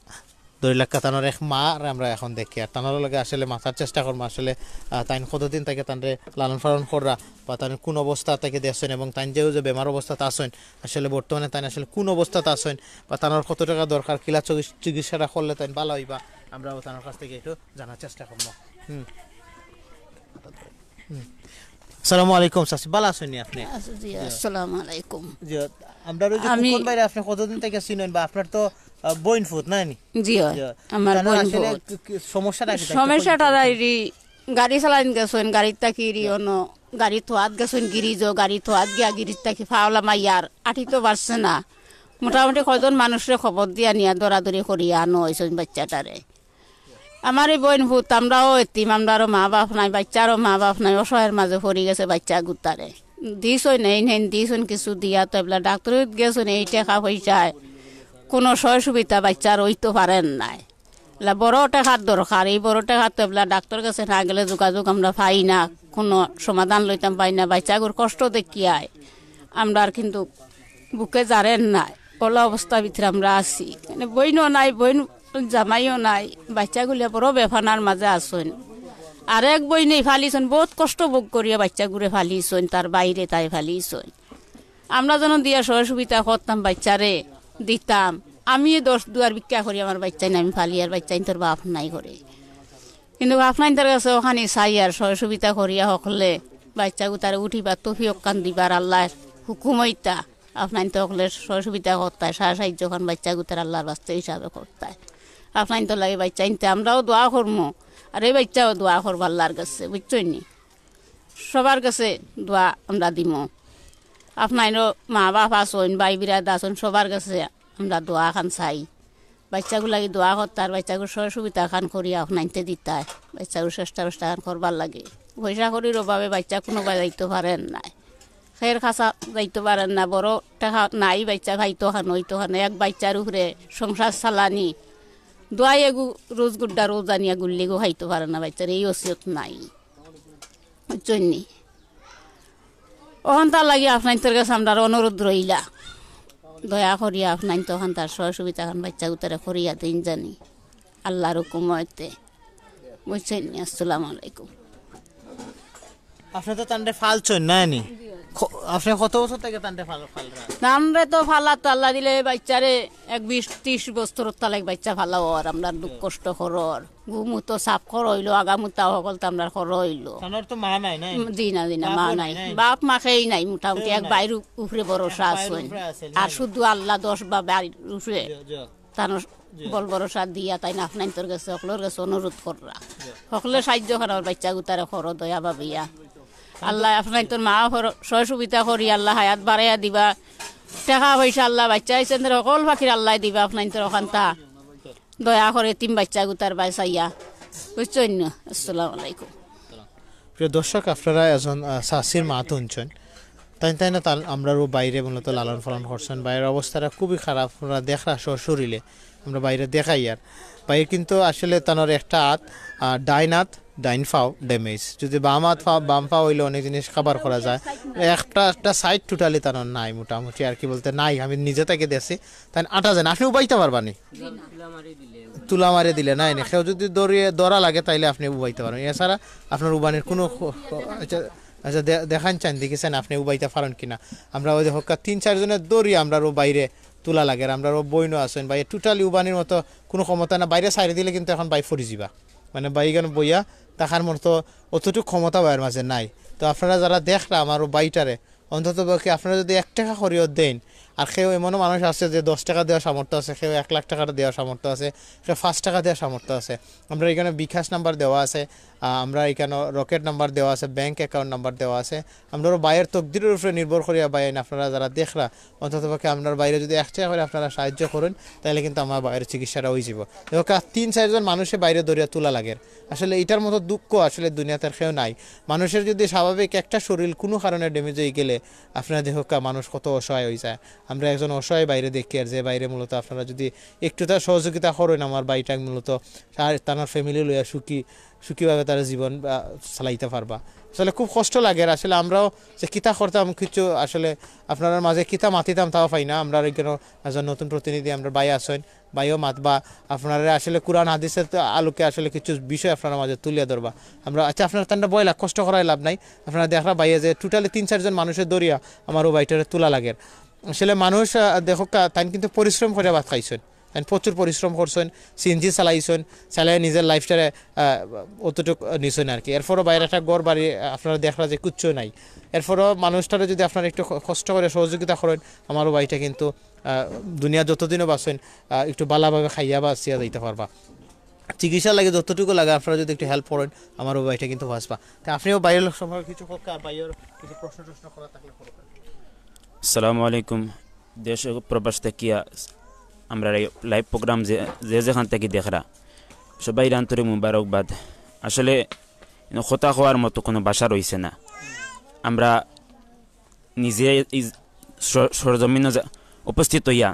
ধরি লাক্কা তানোর এক মা আর আমরা এখন দেখি। আর তানোর লগে আসলে মাতার চেষ্টা করমু আসলে, আহ, তাইন কতদিন থাকি তানরে লালন পালন কররা বা তাইন কোন অবস্থা থাকি দেখছইন এবং তাইন যে, যে বেমার অবস্থাত আছইন, আসলে বর্তমানে তাইন আসলে কোন অবস্থাত আছইন বা তানোর কত টাকা দরকার, কিলা চিকিৎস-, চিকিৎসাটা করলে তাইন ভালা অইবা, আমরাও তানোর কাছ থাকি একটু জানার চেষ্টা করমু। হুম। হুম। আসসালামু আলাইকুম চাচি, ভালা আছইন নি আপনি? আচ্ছা, জি, জি। আসসালামু আলাইকুম। জি, আমরার ওই যে আমি খোকন ভাইরে আপনি কতদিন থাকি চিনইন বা আপনার তো, আহ, বইন ফুত, না নি? জি, অয়। জি। আমার তাইলে বইন আসলে ফুত। কি, কি সমস্যাটা কিতা? একটু সমস্যাটা খুলে তাইরি গাড়ি চালাইন গেছইন, গাড়িত থাকি রি অনো, গাড়ি থোয়াত গেছইন গিরিজো, গাড়ি থোয়াত গিয়া গিরিজ থাকি ফাওলা মাইয়ার আটিতো পারছে না। মোটামুটি কয়জন মানুষরে খবর দিয়া নিয়া দৌড়াদৌড়ি করিয়া আনো অইছইন বাইচ্চাটারে। আমার এই বইন ফুত, আমরাও এতিম, আমরারও মা বাপ নাই, বাইচ্চারও মা বাপ নাই, অসহায়র মাঝে পড়ি গেছে বাইচ্চা গুতারে। দিছইন, এইন হেইন দিছইন, কিছু দিয়া তো এবলা ডাক্তরত গেছইন, এই টেকা পয়সায় কোনো সয় সুবিধা বাইচ্চার অইতো পারের নায়। এবলা বড় টেকার দরকার, এই বড় টেকা তো এবলা ডাক্তর গেছে না গেলে যোগাযোগ আমরা পাই না, কোনো সমাধান লইতাম পাই না। বাইচ্চাগুর কষ্ট দেখিয়ায় আমরার কিন্তু বুকে জারের নায়, অলা অবস্থার ভিতরে আমরা আছি। মানে বইনও নাই, বইন জামাইও নাই, বাইচ্চাগুলা বড় বেফানার মাঝে আছইন। আরেক বইনে ফালিছইন, বউত কষ্ট ভোগ করিয়া বাইচ্চাগুরে ফালিছইন, তার বাইরে তাই ফালিছইন। আমরা যেন দিয়া সয় সুবিধা করতাম, বাইচ্চারে দিতাম। আমি দশ দুয়ার ভিক্ষা করি আমার বাইচ্চাইন আমি ফালি, আর বাইচ্চাইন্তর বাপ নাই করে। কিন্তু আপনাইন্তর গেছে অখানি চাই আর সয় সুবিধা করিয়া হকলে বাইচ্চা গুতারে উঠিবার তৌফিক অখান দিবার আল্লার হুকুম অইতা। আপনাইন্তে হকলে সয় সুবিধা করতায়, সাহায্য খান বাইচ্চা গুতার আল্লার ওয়াস্তে হিসাবে করতায়। আপনাইন্তর লাগি বাইচ্চাইন্তে আমরাও দোয়া করমু, আর এই বাইচ্চাও দোয়া করবো আল্লার গেছে, বুঝছইন নি? সবার গেছে দোয়া আমরা দিমু। আপনাইনরও মা বাপ আছইন, ভাই বিরাদ আছইন, সবার গেছে আমরা দোয়া খান চাই। বাইচ্চাগুর লাগি দোয়া করতায়, বাইচ্চাগুর সয় সুবিধা খান করিয়া আপনাইন্তে দিতায়, বাইচ্চাগুর চেষ্টা বেষ্টা খান করবার লাগি। পয়সা কড়ির অভাবে বাইচ্চা কুনুবায় যাইতো পারের নায়, খের খাসা যাইতো পারের না, বড় টেকা নাই, বাইচ্চা খাইতো খান, অইতো খান, এক বাইচ্চার উপরে সংসার চালানি, দোয়াই এগু রোজ গুড্ডা রোজ আনিয়া গুল্লিগু খাইতো পারে না বাইচ্চার, এই ওসিয়ত নাই। বুঝছইন নি? অখানতার লাগি আপনাইন্তর গেছে আমরার অনুরোধ রইলা, দয়া করিয়া আপনাইন্তে অখানতার সয় সুবিধা খান বাইচ্চা গুতারে করিয়া দিন জানি, আল্লার হুকুম অইতে। বুঝছইন নি? আসসালামু আলাইকুম। আপনে তো তানরে ফালছইন, না নি? খ-, আপনে কত বছর থাকি তানরে ফাল-, ফালরা? তানরে তো ফালা তো আল্লা দিলে বাইচ্চারে এক বিশ ত্রিশ বছর তালাক বাইচ্চা ফালাও, আর আমরার দুঃখ কষ্ট করর। গুমু তো সাফ কর অইলো, আগামুতা হকল তো আমরার কর অইলো। তানর তো মা নাই, নাই? উম, জি না, জি না, মা বাপও নাই। নাই, নাই? বাপ মা কেউ নাই, মোটামুটি কেউ এক নাই। বাইর উপরে ভরসা এক বাইর আছইন। উপরে আছইন, আর নাই? শুধু আল্লা দশ বা বাইর উপরে। জি, জি। তানর জি। বল ভরসা দিয়া তাইন আপনাইন্তর গেছে, হকলর গেছে অনুরোধ কররা। জি। হকলে সাহায্য করার বাইচ্চা গুতারে করো দয়া ভাবিয়া। আল্লায় আপনাইন্তর মা হর-, সয় সুবিধা করি, আল্লায় হায়াত বাড়াইয়া দিবা। টেকা পয়সা আল্লায় বাইচ্চা আইছেন ধরে হকল ফাকির আল্লায় দিবা আপনাইন্তর অখানতা। দয়া করে এতিম বাইচ্চা গুতার বায় চাইয়া। বুঝছইন না? আসসালামু আলাইকুম। প্রিয় দর্শক, আপনারা একজন, আহ, চাচির মাত হুনছইন। তাইন তাইন তান আমরার অউ ভাইরে মূলত লালন পালন করছইন। ভাইর অবস্থাটা খুবই খারাপ, আপনারা দেখরা সশরীরে, আমরা ভাইরে দেখাইয়ার। ভাইর কিন্তু আসলে তানর একটা আত, আহ, ডাইন আত, ডাইন পাও ড্যামেজ। যদি বাম আত পাও, বাম পাও অইলে অনেক জিনিস কাভার করা যায়। একটা, একটা সাইড টোটালি তানর নাই, মোটামুটি আর কি বলতে নাই, আমি নিজে তাকে দেখছি। তাইন আটা যাইন, আপনি উবাইতা পারবা নি? তুলা মারি দিলে নাই নি। কেউ যদি দৌড়িয়ে, দৌড়া লাগে, তাইলে আপনি উবাইতা পারবা। এছাড়া আপনার উবানির কোনো খ-, খ-, আচ্ছা, আচ্ছা, দে-, দেখাইন চাইন, দেখি চাইন, আপনি উবাইতা পারইন কিনা। আমরা অউ দেখউক্কা তিন চাইরজনে দৌড়িয়া আমরার অউ ভাইরে তুলা লাগের, আর আমরার অউ বইনও আছইন, ভাই টোটালি উবানির মতো কোনো ক্ষমতা না, ভাইরে ছাড়ি দিলে কিন্তু এখন ভাই পড়ি যিবা, মানে ভাই ইখান বইয়া থাকার মতো অতটুকু ক্ষমতা ভাইর মাঝে নাই। তো আপনারা যারা দেখরা আমার অউ ভাইটারে, অন্তত পক্ষে আপনারা যদি এক টেকা করিও দেইন, আর কেউ এমনও মানুষ আছে যে দশ টেকা দেওয়ার সামর্থ্য আছে, কেউ এক লাখ টেকা দেওয়ার সামর্থ্য আছে, কেউ পাঁচ টেকা দেওয়ার সামর্থ্য আছে। আমরার ইখানো বিকাশ নাম্বার দেওয়া আছে, আহ, আমরার ইখানো রকেট নাম্বার দেওয়া আছে, ব্যাংক অ্যাকাউন্ট নাম্বার দেওয়া আছে। আমরার অউ ভাইর তকদিরর উপরে নির্ভর করিয়া ভাইয়াইন, আপনারা যারা দেখরা, অন্তত পক্ষে আপনার ভাইরে যদি এক টেকা করি আপনারা সাহায্য করইন, তাইলে কিন্তু আমার ভাইর চিকিৎসাটা অইযিবো। দেখউক্কা, তিন চাইরজন মানুষে ভাইরে দৌড়িয়া তুলা লাগের। আসলে ইটার মতো দুঃখ আসলে দুনিয়াত আর কেউ নাই। মানুষের যদি স্বাভাবিক একটা শরীর কোনো কারণে ড্যামেজ অইগেলে, আপনারা দেখউক্কা, মানুষ কত অসহায় অইযায়। আমরা একজন অসহায় ভাইরে দেখিয়ার, যে ভাইরে মূলত আপনারা যদি একটু তার সহযোগিতা করইন, আমার ভাইটা মূলত তার, তার ফ্যামিলি লইয়া সুখী, সুখীভাবে তার জীবন, আহ, চালাইতা পারবা। আসলে খুব কষ্ট লাগের। আসলে আমরাও যে কিতা করতাম, কিছু আসলে আপনারার মাঝে কিতা মাতিতাম, তাও পাই না। আমরার ইখানো একজন নতুন প্রতিনিধি, আমরার ভাই আছইন, ভাইও মাতবা, আপনারা আসলে কোরআন হাদিসের তো আলোকে আসলে কিছু বিষয় আপনারার মাঝে তুলিয়া ধরবা। আমরা, আচ্ছা, আপনারা তানরে বইলা কষ্ট করায় লাভ নাই। আপনারা দেখরা ভাইয়ে যে টোটালি তিন চাইরজন মানুষে দৌড়িয়া আমার অউ ভাইটারে তুলা লাগের। আসলে মানুষ, আহ, দেখউক্কা, তাইন কিন্তু পরিশ্রম করিয়া ভাত খাইছইন, তাইন প্রচুর পরিশ্রম করছইন, সিএনজি চালাইছইন, চালাইয়া নিজের লাইফটারে, আহ, অতটুক নিছইন আর কি। এরপরও ভাইর একটা ঘর বাড়ি, আহ, আপনারা দেখরা যে কিচ্ছু নাই। এরপরও মানুষটারে যদি আপনারা একটু ক-, কষ্ট করি সহযোগিতা করইন, আমার অউ ভাইটা কিন্তু, আহ, দুনিয়া যতদিনও বাঁচইন, আহ, একটু ভালাভাবে খাইয়া বাঁচিয়া যাইতা পারবা। চিকিৎসা লাগে যতটুকু লাগে, আপনারা যদি একটু হেল্প করইন, আমার অউ ভাইটা কিন্তু বাঁচবা। তে আপনিও ভাইর সম্পর্কে কিছু কউক্কা, আর ভাইর কিছু প্রশ্ন টশ্ন করার থাকলে করউক্কা। আসসালামু আলাইকুম। দেশ ও প্রবাস থাকিয়া আমরার এই লাইভ প্রোগ্রাম যে, যে যেখান থাকি দেখরা, সবাইরে আন্তরিক মুবারকবাদ। আসলে ইনো কথা কওয়ার মতো কোনো ভাষা রইছে না। আমরা নিজে এই স-, সরজমিনো যা-, উপস্থিত অইয়া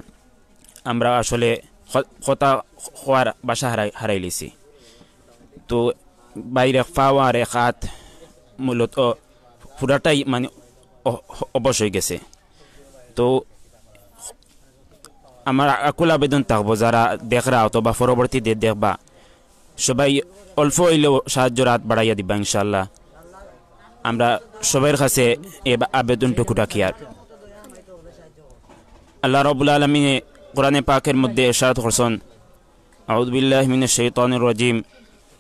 আমরা আসলে ক-, কথা কওয়ার ভাষা হারাই, হারাইলিছি। তো ভাইর এক পাও আর এক আত মূলত পুরাটাই মানে অ-, অবশ অইগেছে। তো আমার আকুল আবেদন থাকবো, যারা দেখরা অথবা পরবর্তীতে দেখবা, সবাই অল্প অইলেও সাহায্যর আত বাড়াইয়া দিবা ইনশাআল্লাহ। আমরা সবার কাছে এই বা-, আবেদনটুকু রাখিয়ার। আল্লাহ রাব্বুল আলামিনে কোরআনে পাকের মধ্যে ইরশাদ করছইন, أعوذ بالله من الشيطان الرجيم.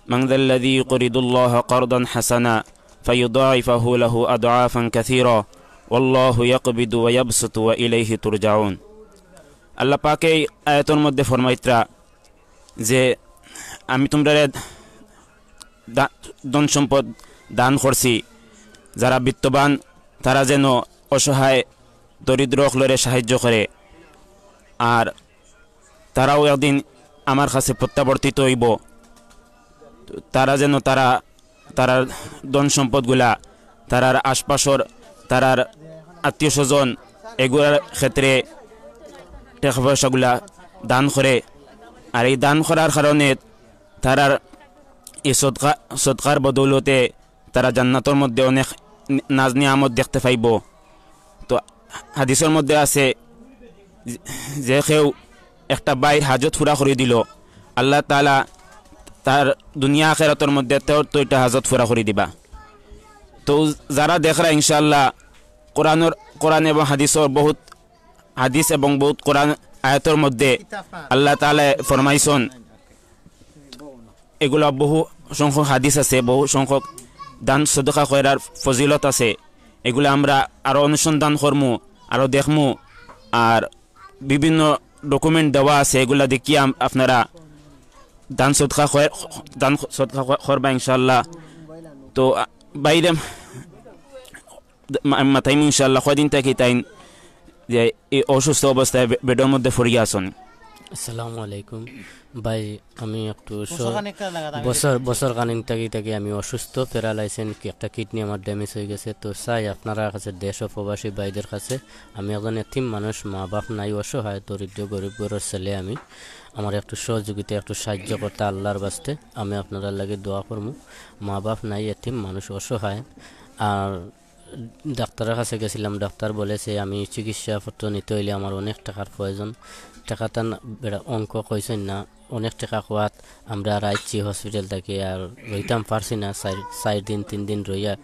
من ذا الذي يقرض الله قرضا حسنا فيضاعفه له أضعافا كثيرة والله يقبض ويبسط وإليه ترجعون. আল্লাহ পাকে এই আয়াতর মধ্যে ফরমাইতরা যে, "আমি তুমরারে দা-, ধন সম্পদ দান করছি, যারা বিত্তবান তারা যেন অসহায় দরিদ্র অকলরে সাহায্য করে, আর তারাও একদিন আমার কাছে প্রত্যাবর্তিত অইবো। তারা যেন তারা, তারার ধন সম্পদগুলা, তারার আশপাশর, তারার আত্মীয় স্বজন, এগুলার ক্ষেত্রে টেকা পয়সাগুলা দান করে। আর এই দান করার কারণে তারার এই সদকা, সদকার বদৌলতে তারা জান্নাতর মধ্যে অনেক নি-, নাজ নিয়ামত দেখতে পাইবো।" তো হাদিসর মধ্যে আছে, যে, যে কেউ একটা ভাইর হাজত পুরা করি দিলো, আল্লাহ তাআলা তার দুনিয়া আখেরাতর মধ্যে তার দুইটা হাজত পুরা করি দিবা। তো যারা দেখরা ইনশাআল্লাহ কোরআনর, কোরআন এবং হাদিসর বহুত হাদিস এবং বহুত কোরআন আয়াতর মধ্যে আল্লাহ তাআলা ফরমাইছইন, এগুলা বহু সংখ্যক হাদিস আছে, বহু সংখ্যক দান সদকা করার ফজিলত আছে। এগুলা আমরা আরো অনুসন্ধান করমু, আরো দেখমু, আর বিভিন্ন ডকুমেন্ট দেওয়া আছে, এগুলা দেখিয়া আম-, আপনারা দান সদকা কর-, দান সদকা কর-, করবা ইনশাআল্লাহ। তো, আ, বাইরে মা-, মাতাইমু ইনশাআল্লাহ, কয়দিন থাকি তাইন যে এই অসুস্থ অবস্থায় বে-, বেডর মধ্যে পড়িয়া আছইন। আসসালামু আলাইকুম ভাই। আমি একটু স- বছর খানেক লাগা দাঁড়াই বছর বছর খানিক থাকি থাকি আমি অসুস্থ, প্যারালাইসিস, কি একটা কিডনি আমার ড্যামেজ হয়ে গেছে। তো চাই আপনারা কাছে, দেশ ও প্রবাসী ভাইদের কাছে, আমি একজন এতিম মানুষ, মা বাপ নাই, অসহায়, দরিদ্র গরিব ঘরের ছেলে আমি। আমার একটু সহযোগিতা, একটু সাহায্য করতা আল্লাহর বাস্তে। আমি আপনারার লাগি দোয়া করমু। মা বাপ নাই, এতিম মানুষ, অসহায়। আর ডাক্তারের কাছে গেছিলাম, ডাক্তার বলেছে আমি চিকিৎসাপত্র নিতে হইলে আমার অনেক টাকার প্রয়োজন। টাকাটা না, বেড়া অঙ্ক কইছেন না, অনেক টাকা খোয়াত আমরা আর আইছি হসপিটাল থাকি, আর রইতাম পারছি না। চার চার দিন, তিন দিন রইয়া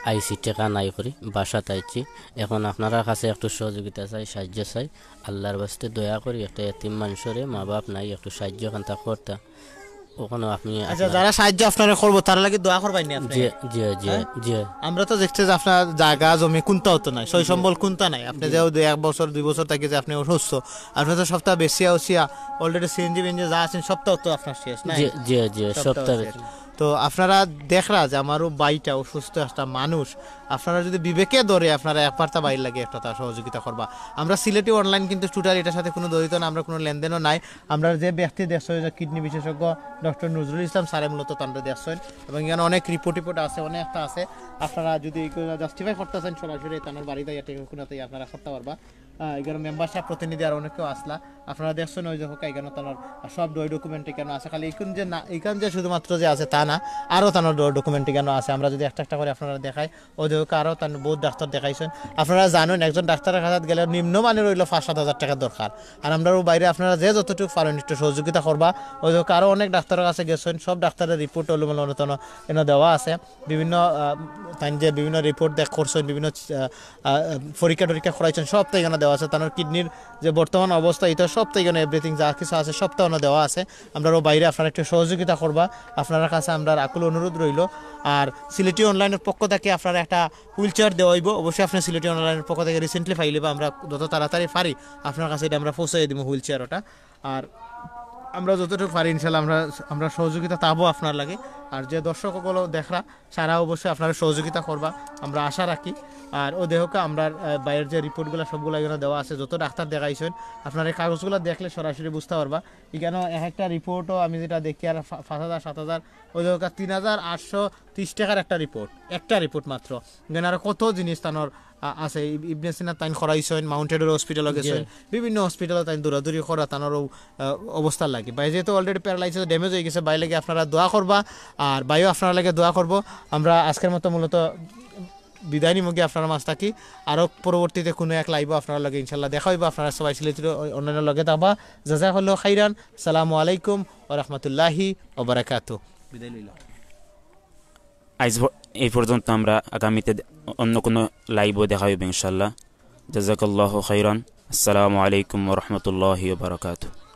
আইছি, টাকা নাই করি বাসাত আইছি। এখন আপনারার কাছে একটু সহযোগিতা চাই, সাহায্য চাই, আল্লাহর বাস্তে দয়া করি একটা এতিম মানুষরে, মা বাপ নাই, একটু সাহায্য খান্তা করতা। ওখানে আপনি আচ্ছা, যারা সাহায্য আপনারে করবো, তারা লাগি দোয়া করবেন নি আপনি? জি, জি, জি, হ্যাঁ? জি। আমরা তো দেখছি যে আপনার জায়গা জমি কোনটাও তো নাই, সই সম্বল কোনটা নাই। আপনি যে ওই এক বছর, দুই বছর থাকি যে আপনি অসুস্থ, আপনি তো সপ্তাহ বেশি আসিয়া অলরেডি সিএনজি বিএনজি যা আছেন সবটাও তো আপনার শেষ নাই। জি, জি, জি, সপ্তাহ সপ্তাহে। শেষ। তো আপনারা দেখরা যে আমারও ভাইটা অসুস্থ একটা মানুষ, আপনারা যদি বিবেকে ধরে আপনারা এক পার্তা বাইর লাগে একটা তার সহযোগিতা করবা। আমরা সিলেটি অনলাইন কিন্তু টোটাল এটার সাথে কোনো জড়িত না, আমরা কোনো লেনদেনও নাই। আমরা যে ব্যক্তি দেখছেন যে কিডনি বিশেষজ্ঞ ডক্টর নজরুল ইসলাম স্যারে মূলত তানরে দেখছেন, এবং এখানে অনেক রিপোর্ট টিপোর্ট আছে, অনেকটা আছে। আপনারা যদি এই জাস্টিফাই করতে চান সরাসরি তানোর বাড়িতে এটা কোনো তাই আপনারা করতে পারবা। আহ, এখানে মেম্বারশিপ প্রতিনিধি আর অনেকেও আসলা, আপনারা দেখছেন ওই যে হোক এখানে তানোর সব ডকুমেন্ট এখানে আছে। খালি এখন যে না, এখান যে শুধুমাত্র যে আছে তা না, আরও তানোর ডকুমেন্ট এখানে আছে। আমরা যদি একটা একটা করে আপনারা দেখাই, ওই যে হোক আরও তান বহুত ডাক্তার দেখাইছেন। আপনারা জানেন একজন ডাক্তারের কাছে গেলে নিম্নমানের হইলো পাঁচ সাত হাজার টাকার দরকার। আর আমরা ও বাইরে আপনারা যে যতটুকু পারেন একটু সহযোগিতা করবা। ওই যে হোক আরও অনেক ডাক্তারের কাছে গেছেন, সব ডাক্তারের রিপোর্ট হলো মনে এনে দেওয়া আছে। বিভিন্ন আহ, তান যে বিভিন্ন রিপোর্ট দেখ করছেন, বিভিন্ন আহ, আহ, পরীক্ষা টরীক্ষা করাইছেন, সব তাই এখানে দেওয়া আছে। তানোর কিডনির যে বর্তমান অবস্থা, এটা সব তাই এখানে এভরিথিং যা কিছু আছে সব তাই এখানে দেওয়া আছে। আমরা ও বাইরে আপনারা একটু সহযোগিতা করবা, আপনার কাছে আমরা আকুল অনুরোধ রইল। আর সিলেটি অনলাইনের পক্ষ থেকে আপনারা একটা হুইল চেয়ার দেওয়া হইব, অবশ্যই আপনি সিলেটি অনলাইনের পক্ষ থেকে রিসেন্টলি পাইলে বা আমরা যত তাড়াতাড়ি পারি আপনার কাছে এটা আমরা পৌঁছাই দিব হুইল চেয়ার ওটা। আর আমরা যতটুকু পারি ইনশাল্লাহ আমরা আমরা সহযোগিতা তাবো আপনার লাগে। আর যে দর্শক সকল দেখরা সারা অবশ্যই আপনারা সহযোগিতা করবা, আমরা আশা রাখি। আর ও দেখো আমরা আহ, বাইরের যে রিপোর্টগুলো সবগুলো এখানে দেওয়া আছে, যত ডাক্তার দেখাইছেন আপনারা এই কাগজগুলো দেখলে সরাসরি বুঝতে পারবা। এখানে এক একটা রিপোর্টও আমি যেটা দেখি আর পা- পাঁচ হাজার, সাত হাজার, ওই দেখো তিন হাজার আটশো তিরিশ টাকার একটা রিপোর্ট, একটা রিপোর্ট মাত্র। এখানে আর কত জিনিস তানোর আ- আছে। ইব- ইবনে সিনা তাইন করাইছেন, মাউন্টেড হসপিটালও গেছেন, বিভিন্ন হসপিটালও তাইন দৌড়াদৌড়ি করা তানোর ও, আহ, অবস্থা লাগে। ভাই যেহেতু অলরেডি প্যারালাইসিস ড্যামেজ হয়ে গেছে, ভাই লাগে আপনারা দোয়া করবা। আর ভাইও আপনারা লাগে দোয়া করবো। আমরা আজকের মতো মূলত বিদায় নিমুগি আপনার মাছ থাকি। আরও পরবর্তীতে কোনো এক লাইভও আপনার লগে ইনশাল্লাহ দেখা হইব। আপনারা সবাই সিলেটের অন্যান্য লগে থাকবা। জাজাকাল্লাহ খাইরান। সালামু আলাইকুম ওয়া রাহমাতুল্লাহি ওয়া বারাকাতু। বিদায় লইলাম। আইজ ভ- এই পর্যন্ত। আমরা আগামীতে দে- অন্য কোনো লাইভও দেখা হইব ইনশাল্লাহ। জাজাকাল্লাহ খাইরান। আসসালামু আলাইকুম ওয়া রাহমাতুল্লাহি ওয়া বারাকাতুহু।